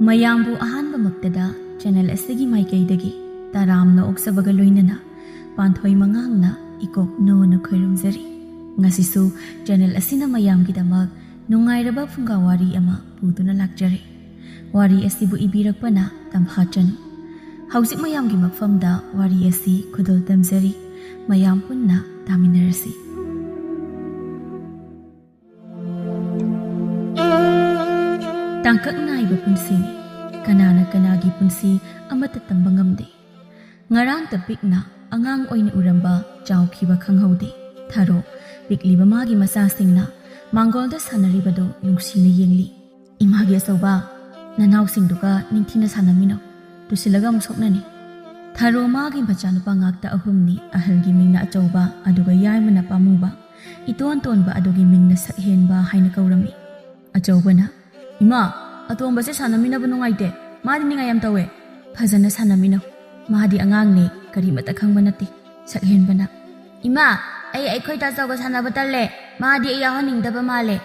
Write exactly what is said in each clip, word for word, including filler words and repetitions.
ꯃꯌꯥꯝꯕꯨ ꯑꯍꯥꯟꯕꯃꯛꯇꯗ ꯆꯦꯅꯦꯜ ꯑꯁꯤꯒꯤ ꯃꯥꯏꯀꯩꯗꯒꯤ ꯇꯔꯥꯝꯅ ꯑꯣꯛꯆꯕꯒ ꯂꯣꯏꯅꯅ ꯄꯥꯟꯊꯣꯏ ꯃꯉꯥꯡꯅ ꯏꯀꯣꯛ ꯅꯣꯅ ꯈꯣꯏꯔꯨꯝꯖꯔꯤ꯫ ꯉꯁꯤꯁꯨ ꯆꯦꯅꯦꯜ ꯑꯁꯤꯅ ꯃꯌꯥꯝꯒꯤꯗꯃꯛ ꯅꯨꯡꯉꯥꯏꯔꯕ ꯐꯨꯡꯒꯥ ꯋꯥꯔꯤ ꯑꯃ ꯄꯨꯗꯨꯅ ꯂꯥꯛꯆꯔꯤ꯫ ꯋꯥꯔꯤ ꯑꯁꯤꯕꯨ ꯏꯕꯤꯔꯛꯄꯅ ꯇꯝꯐꯥꯆꯅꯨ꯫ ꯍꯧꯖꯤꯛ ꯃꯌꯥꯝꯒꯤ ꯃꯐꯝꯗ ꯋꯥꯔꯤ ꯑꯁꯤ ꯈꯨꯗꯣꯜ ꯇꯝꯖꯔꯤ꯫ ꯃꯌꯥꯝ ꯄꯨꯟꯅ ꯇꯥꯃꯤꯟꯅꯔꯁꯤ꯫ ꯇꯥꯡꯀꯛ ꯅꯥꯏꯕ ꯄꯨꯟꯁꯤꯅꯤ꯫ ꯀꯅꯥꯅ ꯀꯅꯥꯒꯤ ꯄꯨꯟꯁꯤ ꯑꯃꯠꯇ ꯇꯝꯕ ꯉꯝꯗꯦ꯫ ꯉꯔꯥꯡꯇ ꯄꯤꯛꯅ ꯑꯉꯥꯡ ꯑꯣꯏꯅ ꯎꯔꯝꯕ ꯆꯥꯎꯈꯤꯕ ꯈꯪꯍꯧꯗꯦ꯫ ꯊꯔꯣ ꯄꯤꯛꯂꯤꯕ ꯃꯥꯒꯤ ꯃꯆꯥꯁꯤꯡꯅ ꯃꯥꯡꯒꯣꯜꯗ ꯁꯥꯟꯅꯔꯤꯕꯗꯨ ꯅꯨꯡꯁꯤꯅ ꯌꯦꯡꯂꯤ꯫ "ꯏꯃꯥꯒꯤ ꯑꯆꯧꯕ, ꯅꯅꯥꯎꯁꯤꯡꯗꯨꯒ ꯅꯤꯡꯊꯤꯅ ꯁꯥꯟꯅꯃꯤꯟꯅꯧ, ꯇꯨꯁꯤꯜꯂꯒ ꯑꯃꯨꯛ ꯁꯣꯛꯅꯅꯤ꯫" ꯊꯔꯣ ꯃꯥꯒꯤ ꯃꯆꯥꯅꯨꯄꯥ ꯉꯥꯛꯇ ꯑꯍꯨꯝꯅꯤ꯫ ꯑꯍꯜꯒꯤ ꯃꯤꯡꯅ ꯑꯆꯧꯕ, ꯑꯗꯨꯒ ꯌꯥꯏꯃꯅ ꯄꯥꯃꯨꯕ, ꯏꯇꯣꯟ ꯇꯣꯟꯕ ꯑꯗꯨꯒꯤ ꯃꯤꯡꯅ ꯁꯛꯍꯦꯟꯕ ꯍꯥꯏꯅ ꯀꯧꯔꯝꯃꯤ꯫ ꯑꯆꯧꯕꯅ, "ꯏꯃꯥ, ꯑꯇꯣꯝꯕꯁꯦ ꯁꯥꯟꯅꯃꯤꯟꯅꯕ ꯅꯨꯡꯉꯥꯏꯇꯦ, ꯃꯥꯗꯤ ꯅꯤꯡꯉꯥꯏ ꯌꯥꯝ ꯇꯧꯋꯦ꯫ ꯐꯖꯅ ꯁꯥꯟꯅꯃꯤꯟꯅꯧ, ꯃꯥꯗꯤ ꯑꯉꯥꯡꯅꯦ, ꯀꯔꯤꯃꯠꯇ ꯈꯪꯕ ꯅꯠꯇꯦ꯫" ꯁꯛꯍꯦꯟꯕꯅ, "ꯏꯃꯥ, ꯑꯩ ꯑꯩꯈꯣꯏ ꯇꯥꯆꯧꯒ ꯁꯥꯟꯅꯕ ꯇꯜꯂꯦ, ꯃꯥꯗꯤ ꯑꯩ ꯌꯥꯎꯍꯟꯅꯤꯡꯗꯕ ꯃꯥꯜꯂꯦ꯫"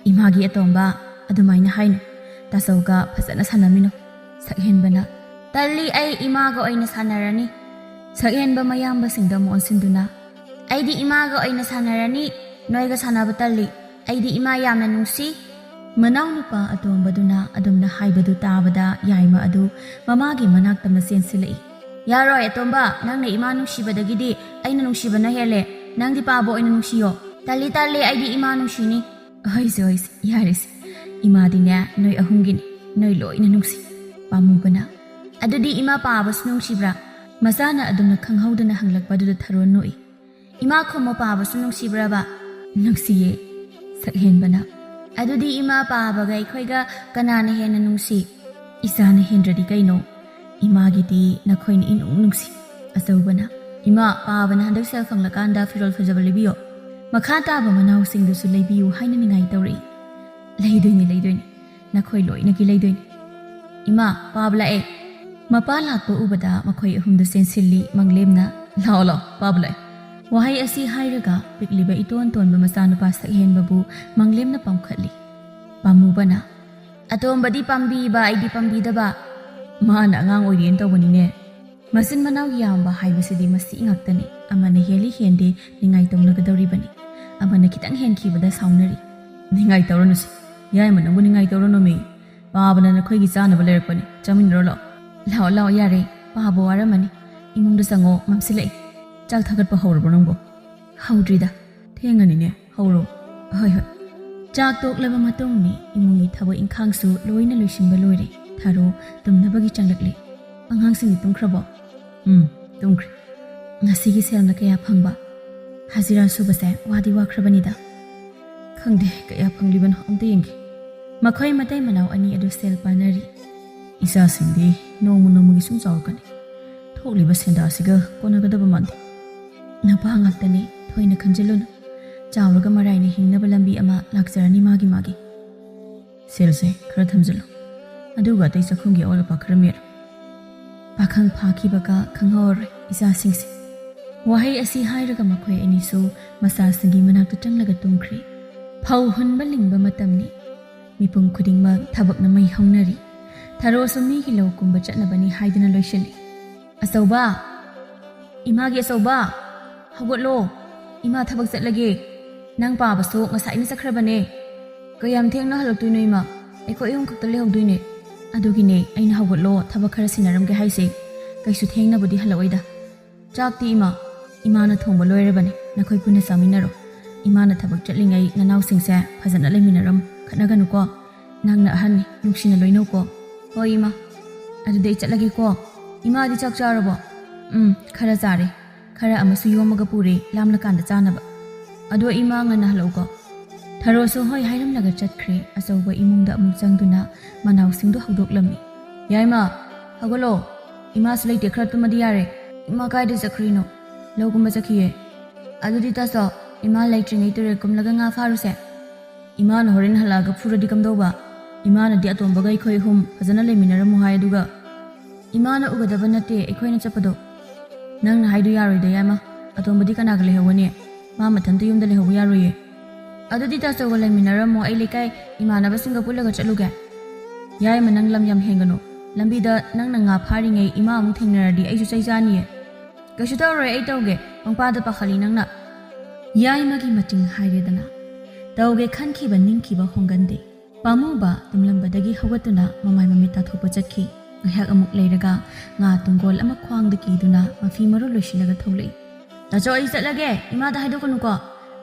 "ꯏꯃꯥꯒꯤ ꯑꯇꯣꯝꯕ, ꯑꯗꯨꯃꯥꯏꯅ ꯍꯥꯏꯅꯨ, ꯇꯥꯆꯧꯒ ꯐꯖꯅ ꯁꯥꯟꯅꯃꯤꯟꯅꯧ꯫" ꯁꯛꯍꯦꯟꯕꯅ, "ꯇꯜꯂꯤ, ꯑꯩ ꯏꯃꯥꯒ ꯑꯣꯏꯅ ꯁꯥꯟꯅꯔꯅꯤ꯫" ꯁꯛꯍꯦꯟꯕ ꯃꯌꯥꯝꯕꯁꯤꯡꯗ ꯑꯃꯨꯛ ꯑꯣꯟꯁꯤꯟꯗꯨꯅ, "ꯑꯩꯗꯤ ꯏꯃꯥꯒ ꯑꯣꯏꯅ ꯁꯥꯟꯅꯔꯅꯤ, ꯅꯣꯏꯒ ꯁꯥꯟꯅꯕ ꯇꯜꯂꯤ, ꯑꯩꯗꯤ ꯏꯃꯥ ꯌꯥꯝꯅ ꯅꯨꯡꯁꯤ꯫" ꯃꯅꯥꯎꯅꯨꯄꯥ ꯑꯇꯣꯝꯕꯗꯨꯅ ꯑꯗꯨꯝꯅ ꯍꯥꯏꯕꯗꯨ ꯇꯥꯕꯗ ꯌꯥꯏꯃ ꯑꯗꯨ ꯃꯃꯥꯒꯤ ꯃꯅꯥꯛꯇ ꯃꯆꯦꯟ ꯁꯤꯜꯂꯛꯏ꯫ "ꯌꯥꯔꯣꯏ ꯑꯇꯣꯝꯕ, ꯅꯪꯅ ꯏꯃꯥ ꯅꯨꯡꯁꯤꯕꯗꯒꯤꯗꯤ ꯑꯩꯅ ꯅꯨꯡꯁꯤꯕꯅ ꯍꯦꯜꯂꯦ꯫ ꯅꯪꯗꯤ ꯄꯥꯕ ꯑꯣꯏꯅ ꯅꯨꯡꯁꯤꯌꯣ꯫" "ꯇꯜꯂꯤ, ꯇꯜꯂꯤ, ꯑꯩꯗꯤ ꯏꯃꯥ ꯅꯨꯡꯁꯤꯅꯤ꯫" "ꯍꯣꯏꯁꯦ, ꯍꯣꯏꯁꯦ, ꯌꯥꯔꯦꯁꯦ꯫ ꯏꯃꯥꯗꯤꯅꯦ ꯅꯣꯏ ꯑꯍꯨꯝꯒꯤꯅꯤ, ꯅꯣꯏ ꯂꯣꯏꯅ ꯅꯨꯡꯁꯤ꯫" ꯄꯥꯝꯃꯨꯕꯅ, "ꯑꯗꯨꯗꯤ ꯏꯃꯥ ꯄꯥꯕꯁꯨ ꯅꯨꯡꯁꯤꯕ꯭ꯔꯥ?" ꯃꯆꯥꯅ ꯑꯗꯨꯝꯅ ꯈꯪꯍꯧꯗꯅ ꯍꯪꯂꯛꯄꯗꯨꯗ ꯊꯔꯣ ꯅꯣꯛꯏ꯫ "ꯏꯃꯥ ꯈꯨꯝꯃꯣ, ꯄꯥꯕꯁꯨ ꯅꯨꯡꯁꯤꯕ꯭ꯔꯕ?" "ꯅꯨꯡꯁꯤꯌꯦ꯫" ꯁꯛꯍꯦꯟꯕꯅ, "ꯑꯗꯨꯗꯤ ꯏꯃꯥ ꯄꯥꯕꯒ ꯑꯩꯈꯣꯏꯒ ꯀꯅꯥꯅ ꯍꯦꯟꯅ ꯅꯨꯡꯁꯤ?" "ꯏꯆꯥꯅ ꯍꯦꯟꯗ꯭ꯔꯗꯤ ꯀꯩꯅꯣ? ꯏꯃꯥꯒꯤꯗꯤ ꯅꯈꯣꯏꯅ ꯏꯅꯨꯡ ꯅꯨꯡꯁꯤ꯫" ꯑꯆꯧꯕꯅ, "ꯏꯃꯥ, ꯄꯥꯕꯅ ꯍꯟꯗꯛ ꯁꯦꯜ ꯐꯪꯂꯀꯥꯟꯗ ꯐꯤꯔꯣꯜ ꯐꯖꯕ ꯂꯩꯕꯤꯌꯣ꯫ ꯃꯈꯥ ꯇꯥꯕ ꯃꯅꯥꯎꯁꯤꯡꯗꯨꯁꯨ ꯂꯩꯕꯤꯌꯨ ꯍꯥꯏꯅ ꯅꯤꯡꯉꯥꯏ ꯇꯧꯔꯛꯏ꯫ "ꯂꯩꯗꯣꯏꯅꯤ, ꯂꯩꯗꯣꯏꯅꯤ꯫ ꯅꯈꯣꯏ ꯂꯣꯏꯅꯒꯤ ꯂꯩꯗꯣꯏꯅꯤ꯫ ꯏꯃꯥ, ꯄꯥꯕ ꯂꯥꯛꯑꯦ꯫" ꯃꯄꯥ ꯂꯥꯛꯄ ꯎꯕꯗ ꯃꯈꯣꯏ ꯑꯍꯨꯝꯗ ꯆꯦꯟꯁꯤꯜꯂꯤ ꯃꯪꯂꯦꯝꯅ꯫ "ꯂꯥꯛꯑꯣ, ꯂꯥꯛꯑꯣ, ꯄꯥꯕ ꯂꯥꯛꯑꯦ꯫" ꯋꯥꯍꯩ ꯑꯁꯤ ꯍꯥꯏꯔꯒ ꯄꯤꯛꯂꯤꯕ ꯏꯇꯣꯟ ꯇꯣꯟꯕ ꯃꯆꯥꯅꯨꯄꯥ ꯁꯛꯍꯦꯟꯕꯕꯨ ꯃꯪꯂꯦꯝꯅ ꯄꯥꯝꯈꯠꯂꯤ꯫ ꯄꯥꯝꯃꯨꯕꯅ, ꯑꯇꯣꯝꯕꯗꯤ ꯄꯥꯝꯕꯤꯕ, ꯑꯩꯗꯤ ꯄꯥꯝꯕꯤꯗꯕ꯫ ꯃꯥꯅ ꯑꯉꯥꯡ ꯑꯣꯏꯔꯤꯅ ꯇꯧꯕꯅꯤꯅꯦ꯫ ꯃꯆꯤꯟ ꯃꯅꯥꯎ ꯌꯥꯝꯕ ꯍꯥꯏꯕꯁꯤꯗꯤ ꯃꯁꯤ ꯉꯥꯛꯇꯅꯤ꯫ ꯑꯃꯅ ꯍꯦꯜꯂꯤ ꯍꯦꯟꯗꯦ ꯅꯤꯡꯉꯥꯏ ꯇꯧꯅꯒꯗꯧꯔꯤꯕꯅꯤ꯫ ꯑꯃꯅ ꯈꯤꯇꯪ ꯍꯦꯟꯈꯤꯕꯗ ꯁꯥꯎꯅꯔꯤ꯫ ꯅꯤꯡꯉꯥꯏ ꯇꯧꯔꯅꯨꯁꯦ꯫ ꯌꯥꯏꯃ, ꯅꯪꯕꯨ ꯅꯤꯡꯉꯥꯏ ꯇꯧꯔꯅꯨꯃꯤ꯫ ꯄꯥꯕꯅ ꯅꯈꯣꯏꯒꯤ ꯆꯥꯅꯕ ꯂꯩꯔꯛꯄꯅꯤ꯫ ꯆꯥꯃꯤꯟꯅꯔꯣ ꯂꯥꯛꯑꯣ꯫ ꯂꯥꯛꯑꯣ, ꯂꯥꯛꯑꯣ, ꯌꯥꯔꯦ꯫ ꯄꯥꯕ ꯋꯥꯔꯝꯃꯅꯤ꯫ ꯏꯃꯨꯡꯗ ꯆꯪꯉꯣ, ꯃꯝꯁꯤꯜꯂꯛꯑꯦ꯫ ꯆꯥꯛ ꯊꯥꯒꯠꯄ ꯍꯧꯔꯕ꯭ꯔꯣ ꯅꯪꯕꯣ? ꯍꯧꯗ꯭ꯔꯤꯗ꯫ ꯊꯦꯡꯉꯅꯤꯅꯦ, ꯍꯧꯔꯣ꯫ ꯍꯣꯏ, ꯍꯣꯏ꯫ ꯆꯥꯛ ꯇꯣꯛꯂꯕ ꯃꯇꯨꯡꯅꯤ ꯏꯃꯨꯡꯒꯤ ꯊꯕꯛ ꯏꯪꯈꯥꯡꯁꯨ ꯂꯣꯏꯅ ꯂꯣꯏꯁꯤꯟꯕ ꯂꯣꯏꯔꯦ꯫ ꯊꯥꯔꯣ ꯇꯨꯝꯅꯕꯒꯤ ꯆꯪꯂꯛꯂꯦ꯫ "ꯑꯉꯥꯡꯁꯤꯡꯗꯤ ꯇꯨꯝꯈ꯭ꯔꯕꯣ?" "ꯎꯝ, ꯇꯨꯝꯈ꯭ꯔꯦ꯫ ꯉꯁꯤꯒꯤ ꯁꯦꯜꯅ ꯀꯌꯥ ꯐꯪꯕ? ꯍꯖꯤꯔꯥ ꯁꯨꯕꯁꯦ ꯋꯥꯗꯤ ꯋꯥꯈ꯭ꯔꯕꯅꯤꯗ꯫ ꯈꯪꯗꯦ ꯀꯌꯥ ꯐꯪꯂꯤꯕꯅꯣ, ꯑꯝꯇ ꯌꯦꯡꯒꯦ꯫" ꯃꯈꯣꯏ ꯃꯇꯩ ꯃꯅꯥꯎ ꯑꯅꯤ ꯑꯗꯨ ꯁꯦꯜ ꯄꯥꯅꯔꯤ꯫ "ꯏꯆꯥꯁꯤꯡꯗꯤ ꯅꯣꯡꯃ ꯅꯣꯡꯃꯒꯤ ꯁꯨꯝ ꯆꯥꯎꯔꯛꯀꯅꯤ꯫ ꯊꯣꯛꯂꯤꯕ ꯁꯦꯟꯗꯥꯁꯤꯒ ꯀꯣꯟꯅꯒꯗꯕ ꯃꯥꯟꯗꯦ꯫" "ꯅꯨꯄꯥ ꯉꯥꯛꯇꯅꯤ, ꯊꯣꯏꯅ ꯈꯟꯖꯤꯜꯂꯨꯅꯨ꯫ ꯆꯥꯎꯔꯒ ꯃꯔꯥꯏꯅ ꯍꯤꯡꯅꯕ ꯂꯝꯕꯤ ꯑꯃ ꯂꯥꯛꯆꯔꯅꯤ ꯃꯥꯒꯤ ꯃꯥꯒꯤ꯫ ꯁꯦꯜꯁꯦ ꯈꯔ ꯊꯝꯖꯤꯜꯂꯨ꯫ ꯑꯗꯨꯒ ꯑꯇꯩ ꯆꯥꯛꯈꯨꯝꯒꯤ ꯑꯋꯥꯠ ꯑꯄꯥ ꯈꯔ ꯃꯦꯠꯂꯨ꯫ ꯄꯥꯈꯪ ꯐꯥꯈꯤꯕꯒ ꯈꯪꯍꯧꯔꯔꯣꯏ ꯏꯆꯥꯁꯤꯡꯁꯦ꯫" ꯋꯥꯍꯩ ꯑꯁꯤ ꯍꯥꯏꯔꯒ ꯃꯈꯣꯏ ꯑꯅꯤꯁꯨ ꯃꯆꯥꯁꯤꯡꯒꯤ ꯃꯅꯥꯛꯇ ꯆꯪꯂꯒ ꯇꯨꯝꯈ꯭ꯔꯦ꯫ ꯐꯧ ꯍꯨꯟꯕ ꯂꯤꯡꯕ ꯃꯇꯝꯅꯤ꯫ ꯃꯤꯄꯨꯝ ꯈꯨꯗꯤꯡꯃꯛ ꯊꯕꯛꯅ ꯃꯩ ꯍꯧꯅꯔꯤ꯫ ꯊꯔꯣꯁꯨ ꯃꯤꯒꯤ ꯂꯧ ꯀꯨꯝꯕ ꯆꯠꯅꯕꯅꯤ ꯍꯥꯏꯗꯨꯅ ꯂꯣꯏꯁꯤꯜꯂꯤ꯫ "ꯑꯆꯧꯕ! ꯏꯃꯥꯒꯤ ꯑꯆꯧꯕ! ꯍꯧꯒꯠꯂꯣ! ꯏꯃꯥ ꯊꯕꯛ ꯆꯠꯂꯒꯦ꯫ ꯅꯪ ꯄꯥꯕꯁꯨ ꯉꯁꯥꯏꯅ ꯆꯠꯈ꯭ꯔꯕꯅꯦ꯫ ꯀꯌꯥꯝ ꯊꯦꯡꯅ ꯍꯜꯂꯛꯇꯣꯏꯅꯣ ꯏꯃꯥ? ꯑꯩꯈꯣꯏ ꯑꯍꯨꯝ ꯈꯛꯇ ꯂꯩꯍꯧꯗꯣꯏꯅꯦ꯫ ꯑꯗꯨꯒꯤꯅꯦ ꯑꯩꯅ ꯍꯧꯒꯠꯂꯣ, ꯊꯕꯛ ꯈꯔ ꯁꯤꯟꯅꯔꯝꯒꯦ ꯍꯥꯏꯁꯦ꯫ ꯀꯩꯁꯨ ꯊꯦꯡꯅꯕꯨꯗꯤ ꯍꯜꯂꯛꯑꯣꯏꯗ꯫ ꯆꯥꯛꯇꯤ ꯏꯃꯥ, ꯏꯃꯥꯅ ꯊꯣꯡꯕ ꯂꯣꯏꯔꯕꯅꯦ, ꯅꯈꯣꯏ ꯄꯨꯟꯅ ꯆꯥꯃꯤꯟꯅꯔꯣ꯫ ꯏꯃꯥꯅ ꯊꯕꯛ ꯆꯠꯂꯤꯉꯩ ꯅꯅꯥꯎꯁꯤꯡꯁꯦ ꯐꯖꯅ ꯂꯩꯃꯤꯟꯅꯔꯝꯃꯨ, ꯈꯠꯅꯒꯅꯨꯀꯣ꯫ ꯅꯪꯅ ꯑꯍꯟꯅꯤ, ꯅꯨꯡꯁꯤꯅ ꯂꯣꯏꯅꯧꯀꯣ꯫" "ꯍꯣꯏ ꯏꯃꯥ꯫ ꯑꯗꯨꯗꯤ ꯑꯩ ꯆꯠꯂꯒꯦꯀꯣ꯫ ꯏꯃꯥꯗꯤ ꯆꯥꯛ ꯆꯥꯔꯕꯣ?" "ꯎꯝ, ꯈꯔ ꯆꯥꯔꯦ꯫ ꯈꯔ ꯑꯃꯁꯨ ꯌꯣꯝꯃꯒ ꯄꯨꯔꯦ, ꯂꯥꯝꯂꯀꯥꯟꯗ ꯆꯥꯅꯕ꯫ ꯑꯗꯣ ꯏꯃꯥ ꯉꯟꯅ ꯍꯜꯂꯛꯎꯀꯣ꯫" ꯊꯔꯣꯁꯨ ꯍꯣꯏ ꯍꯥꯏꯔꯝꯂꯒ ꯆꯠꯈ꯭ꯔꯦ꯫ ꯑꯆꯧꯕ ꯏꯃꯨꯡꯗ ꯑꯃꯨꯛ ꯆꯪꯗꯨꯅ ꯃꯅꯥꯎꯁꯤꯡꯗꯨ ꯍꯧꯗꯣꯛꯂꯝꯃꯤ꯫ "ꯌꯥꯏꯃ, ꯍꯧꯒꯠꯂꯣ꯫ ꯏꯃꯥꯁꯨ ꯂꯩꯇꯦ, ꯈꯔ ꯇꯨꯝꯃꯗꯤ ꯌꯥꯔꯦ꯫" "ꯏꯃꯥ ꯀꯥꯏꯗ ꯆꯠꯈ꯭ꯔꯤꯅꯣ?" "ꯂꯧꯒꯨꯝꯕ ꯆꯠꯈꯤꯌꯦ꯫" "ꯑꯗꯨꯗꯤ ꯇꯥꯆꯧ, ꯏꯃꯥ ꯂꯩꯇ꯭ꯔꯤꯉꯩ ꯇꯨꯔꯦꯜ ꯀꯨꯝꯂꯒ ꯉꯥ ꯐꯥꯔꯨꯁꯦ꯫" "ꯏꯃꯥꯅ ꯍꯣꯔꯦꯟ ꯍꯜꯂꯛꯑꯒ ꯐꯨꯔꯗꯤ ꯀꯝꯗꯧꯕ? ꯏꯃꯥꯅꯗꯤ ꯑꯇꯣꯝꯕꯒ ꯑꯩꯈꯣꯏ ꯑꯍꯨꯝ ꯐꯖꯅ ꯂꯩꯃꯤꯟꯅꯔꯝꯃꯨ ꯍꯥꯏ, ꯑꯗꯨꯒ..." "ꯏꯃꯥꯅ ꯎꯒꯗꯕ ꯅꯠꯇꯦ ꯑꯩꯈꯣꯏꯅ ꯆꯠꯄꯗꯣ꯫" "ꯅꯪꯅ ꯍꯥꯏꯗꯣ ꯌꯥꯔꯣꯏꯗ, ꯌꯥꯏꯃ꯫ ꯑꯇꯣꯝꯕꯗꯤ ꯀꯅꯥꯒ ꯂꯩꯍꯧꯒꯅꯤ? ꯃꯥ ꯃꯊꯟꯇ ꯌꯨꯝꯗ ꯂꯩꯍꯧꯕ ꯌꯥꯔꯣꯏꯌꯦ꯫" "ꯑꯗꯨꯗꯤ ꯇꯥꯆꯧꯒ ꯂꯩꯃꯤꯟꯅꯔꯝꯃꯣ, ꯑꯩ ꯂꯩꯀꯥꯏ ꯏꯃꯥꯟꯅꯕꯁꯤꯡꯒ ꯄꯨꯜꯂꯒ ꯆꯠꯂꯨꯒꯦ꯫" "ꯌꯥꯏꯃ, ꯅꯪ ꯂꯝ ꯌꯥꯝ ꯍꯦꯟꯒꯅꯨ꯫ ꯂꯝꯕꯤꯗ ꯅꯪꯅ ꯉꯥ ꯐꯥꯔꯤꯉꯩ ꯏꯃꯥ ꯑꯃꯨꯛ ꯊꯦꯡꯅꯔꯗꯤ ꯑꯩꯁꯨ ꯆꯩ ꯆꯥꯅꯤꯌꯦ"꯫ "ꯀꯩꯁꯨ ꯇꯧꯔꯣꯏ, ꯑꯩ ꯇꯧꯒꯦ꯫ ꯄꯪꯄꯥꯗ ꯄꯥꯈꯠꯂꯤ ꯅꯪꯅ"꯫ ꯌꯥꯏꯃꯒꯤ ꯃꯇꯤꯡ ꯍꯥꯏꯔꯦꯗꯅ꯫ ꯇꯧꯒꯦ ꯈꯟꯈꯤꯕ ꯅꯤꯡꯈꯤꯕ ꯍꯣꯡꯒꯟꯗꯦ꯫ ꯄꯥꯝꯃꯨꯕ ꯇꯨꯝꯂꯝꯕꯗꯒꯤ ꯍꯧꯒꯠꯇꯨꯅ ꯃꯃꯥꯏ ꯃꯃꯤꯠ ꯇꯥꯊꯣꯛꯄ ꯆꯠꯈꯤ꯫ ꯉꯥꯏꯍꯥꯛ ꯑꯃꯨꯛ ꯂꯩꯔꯒ ꯉꯥ ꯇꯨꯡꯒꯣꯜ ꯑꯃ ꯈ꯭ꯋꯥꯡꯗ ꯀꯤꯗꯨꯅ ꯃꯐꯤ ꯃꯔꯣꯜ ꯂꯣꯏꯁꯤꯜꯂꯒ ꯊꯣꯛꯂꯛꯏ꯫ "ꯇꯥꯆꯧ, ꯑꯩ ꯆꯠꯂꯒꯦ꯫ ꯏꯃꯥꯗ ꯍꯥꯏꯗꯣꯛꯀꯅꯨꯀꯣ꯫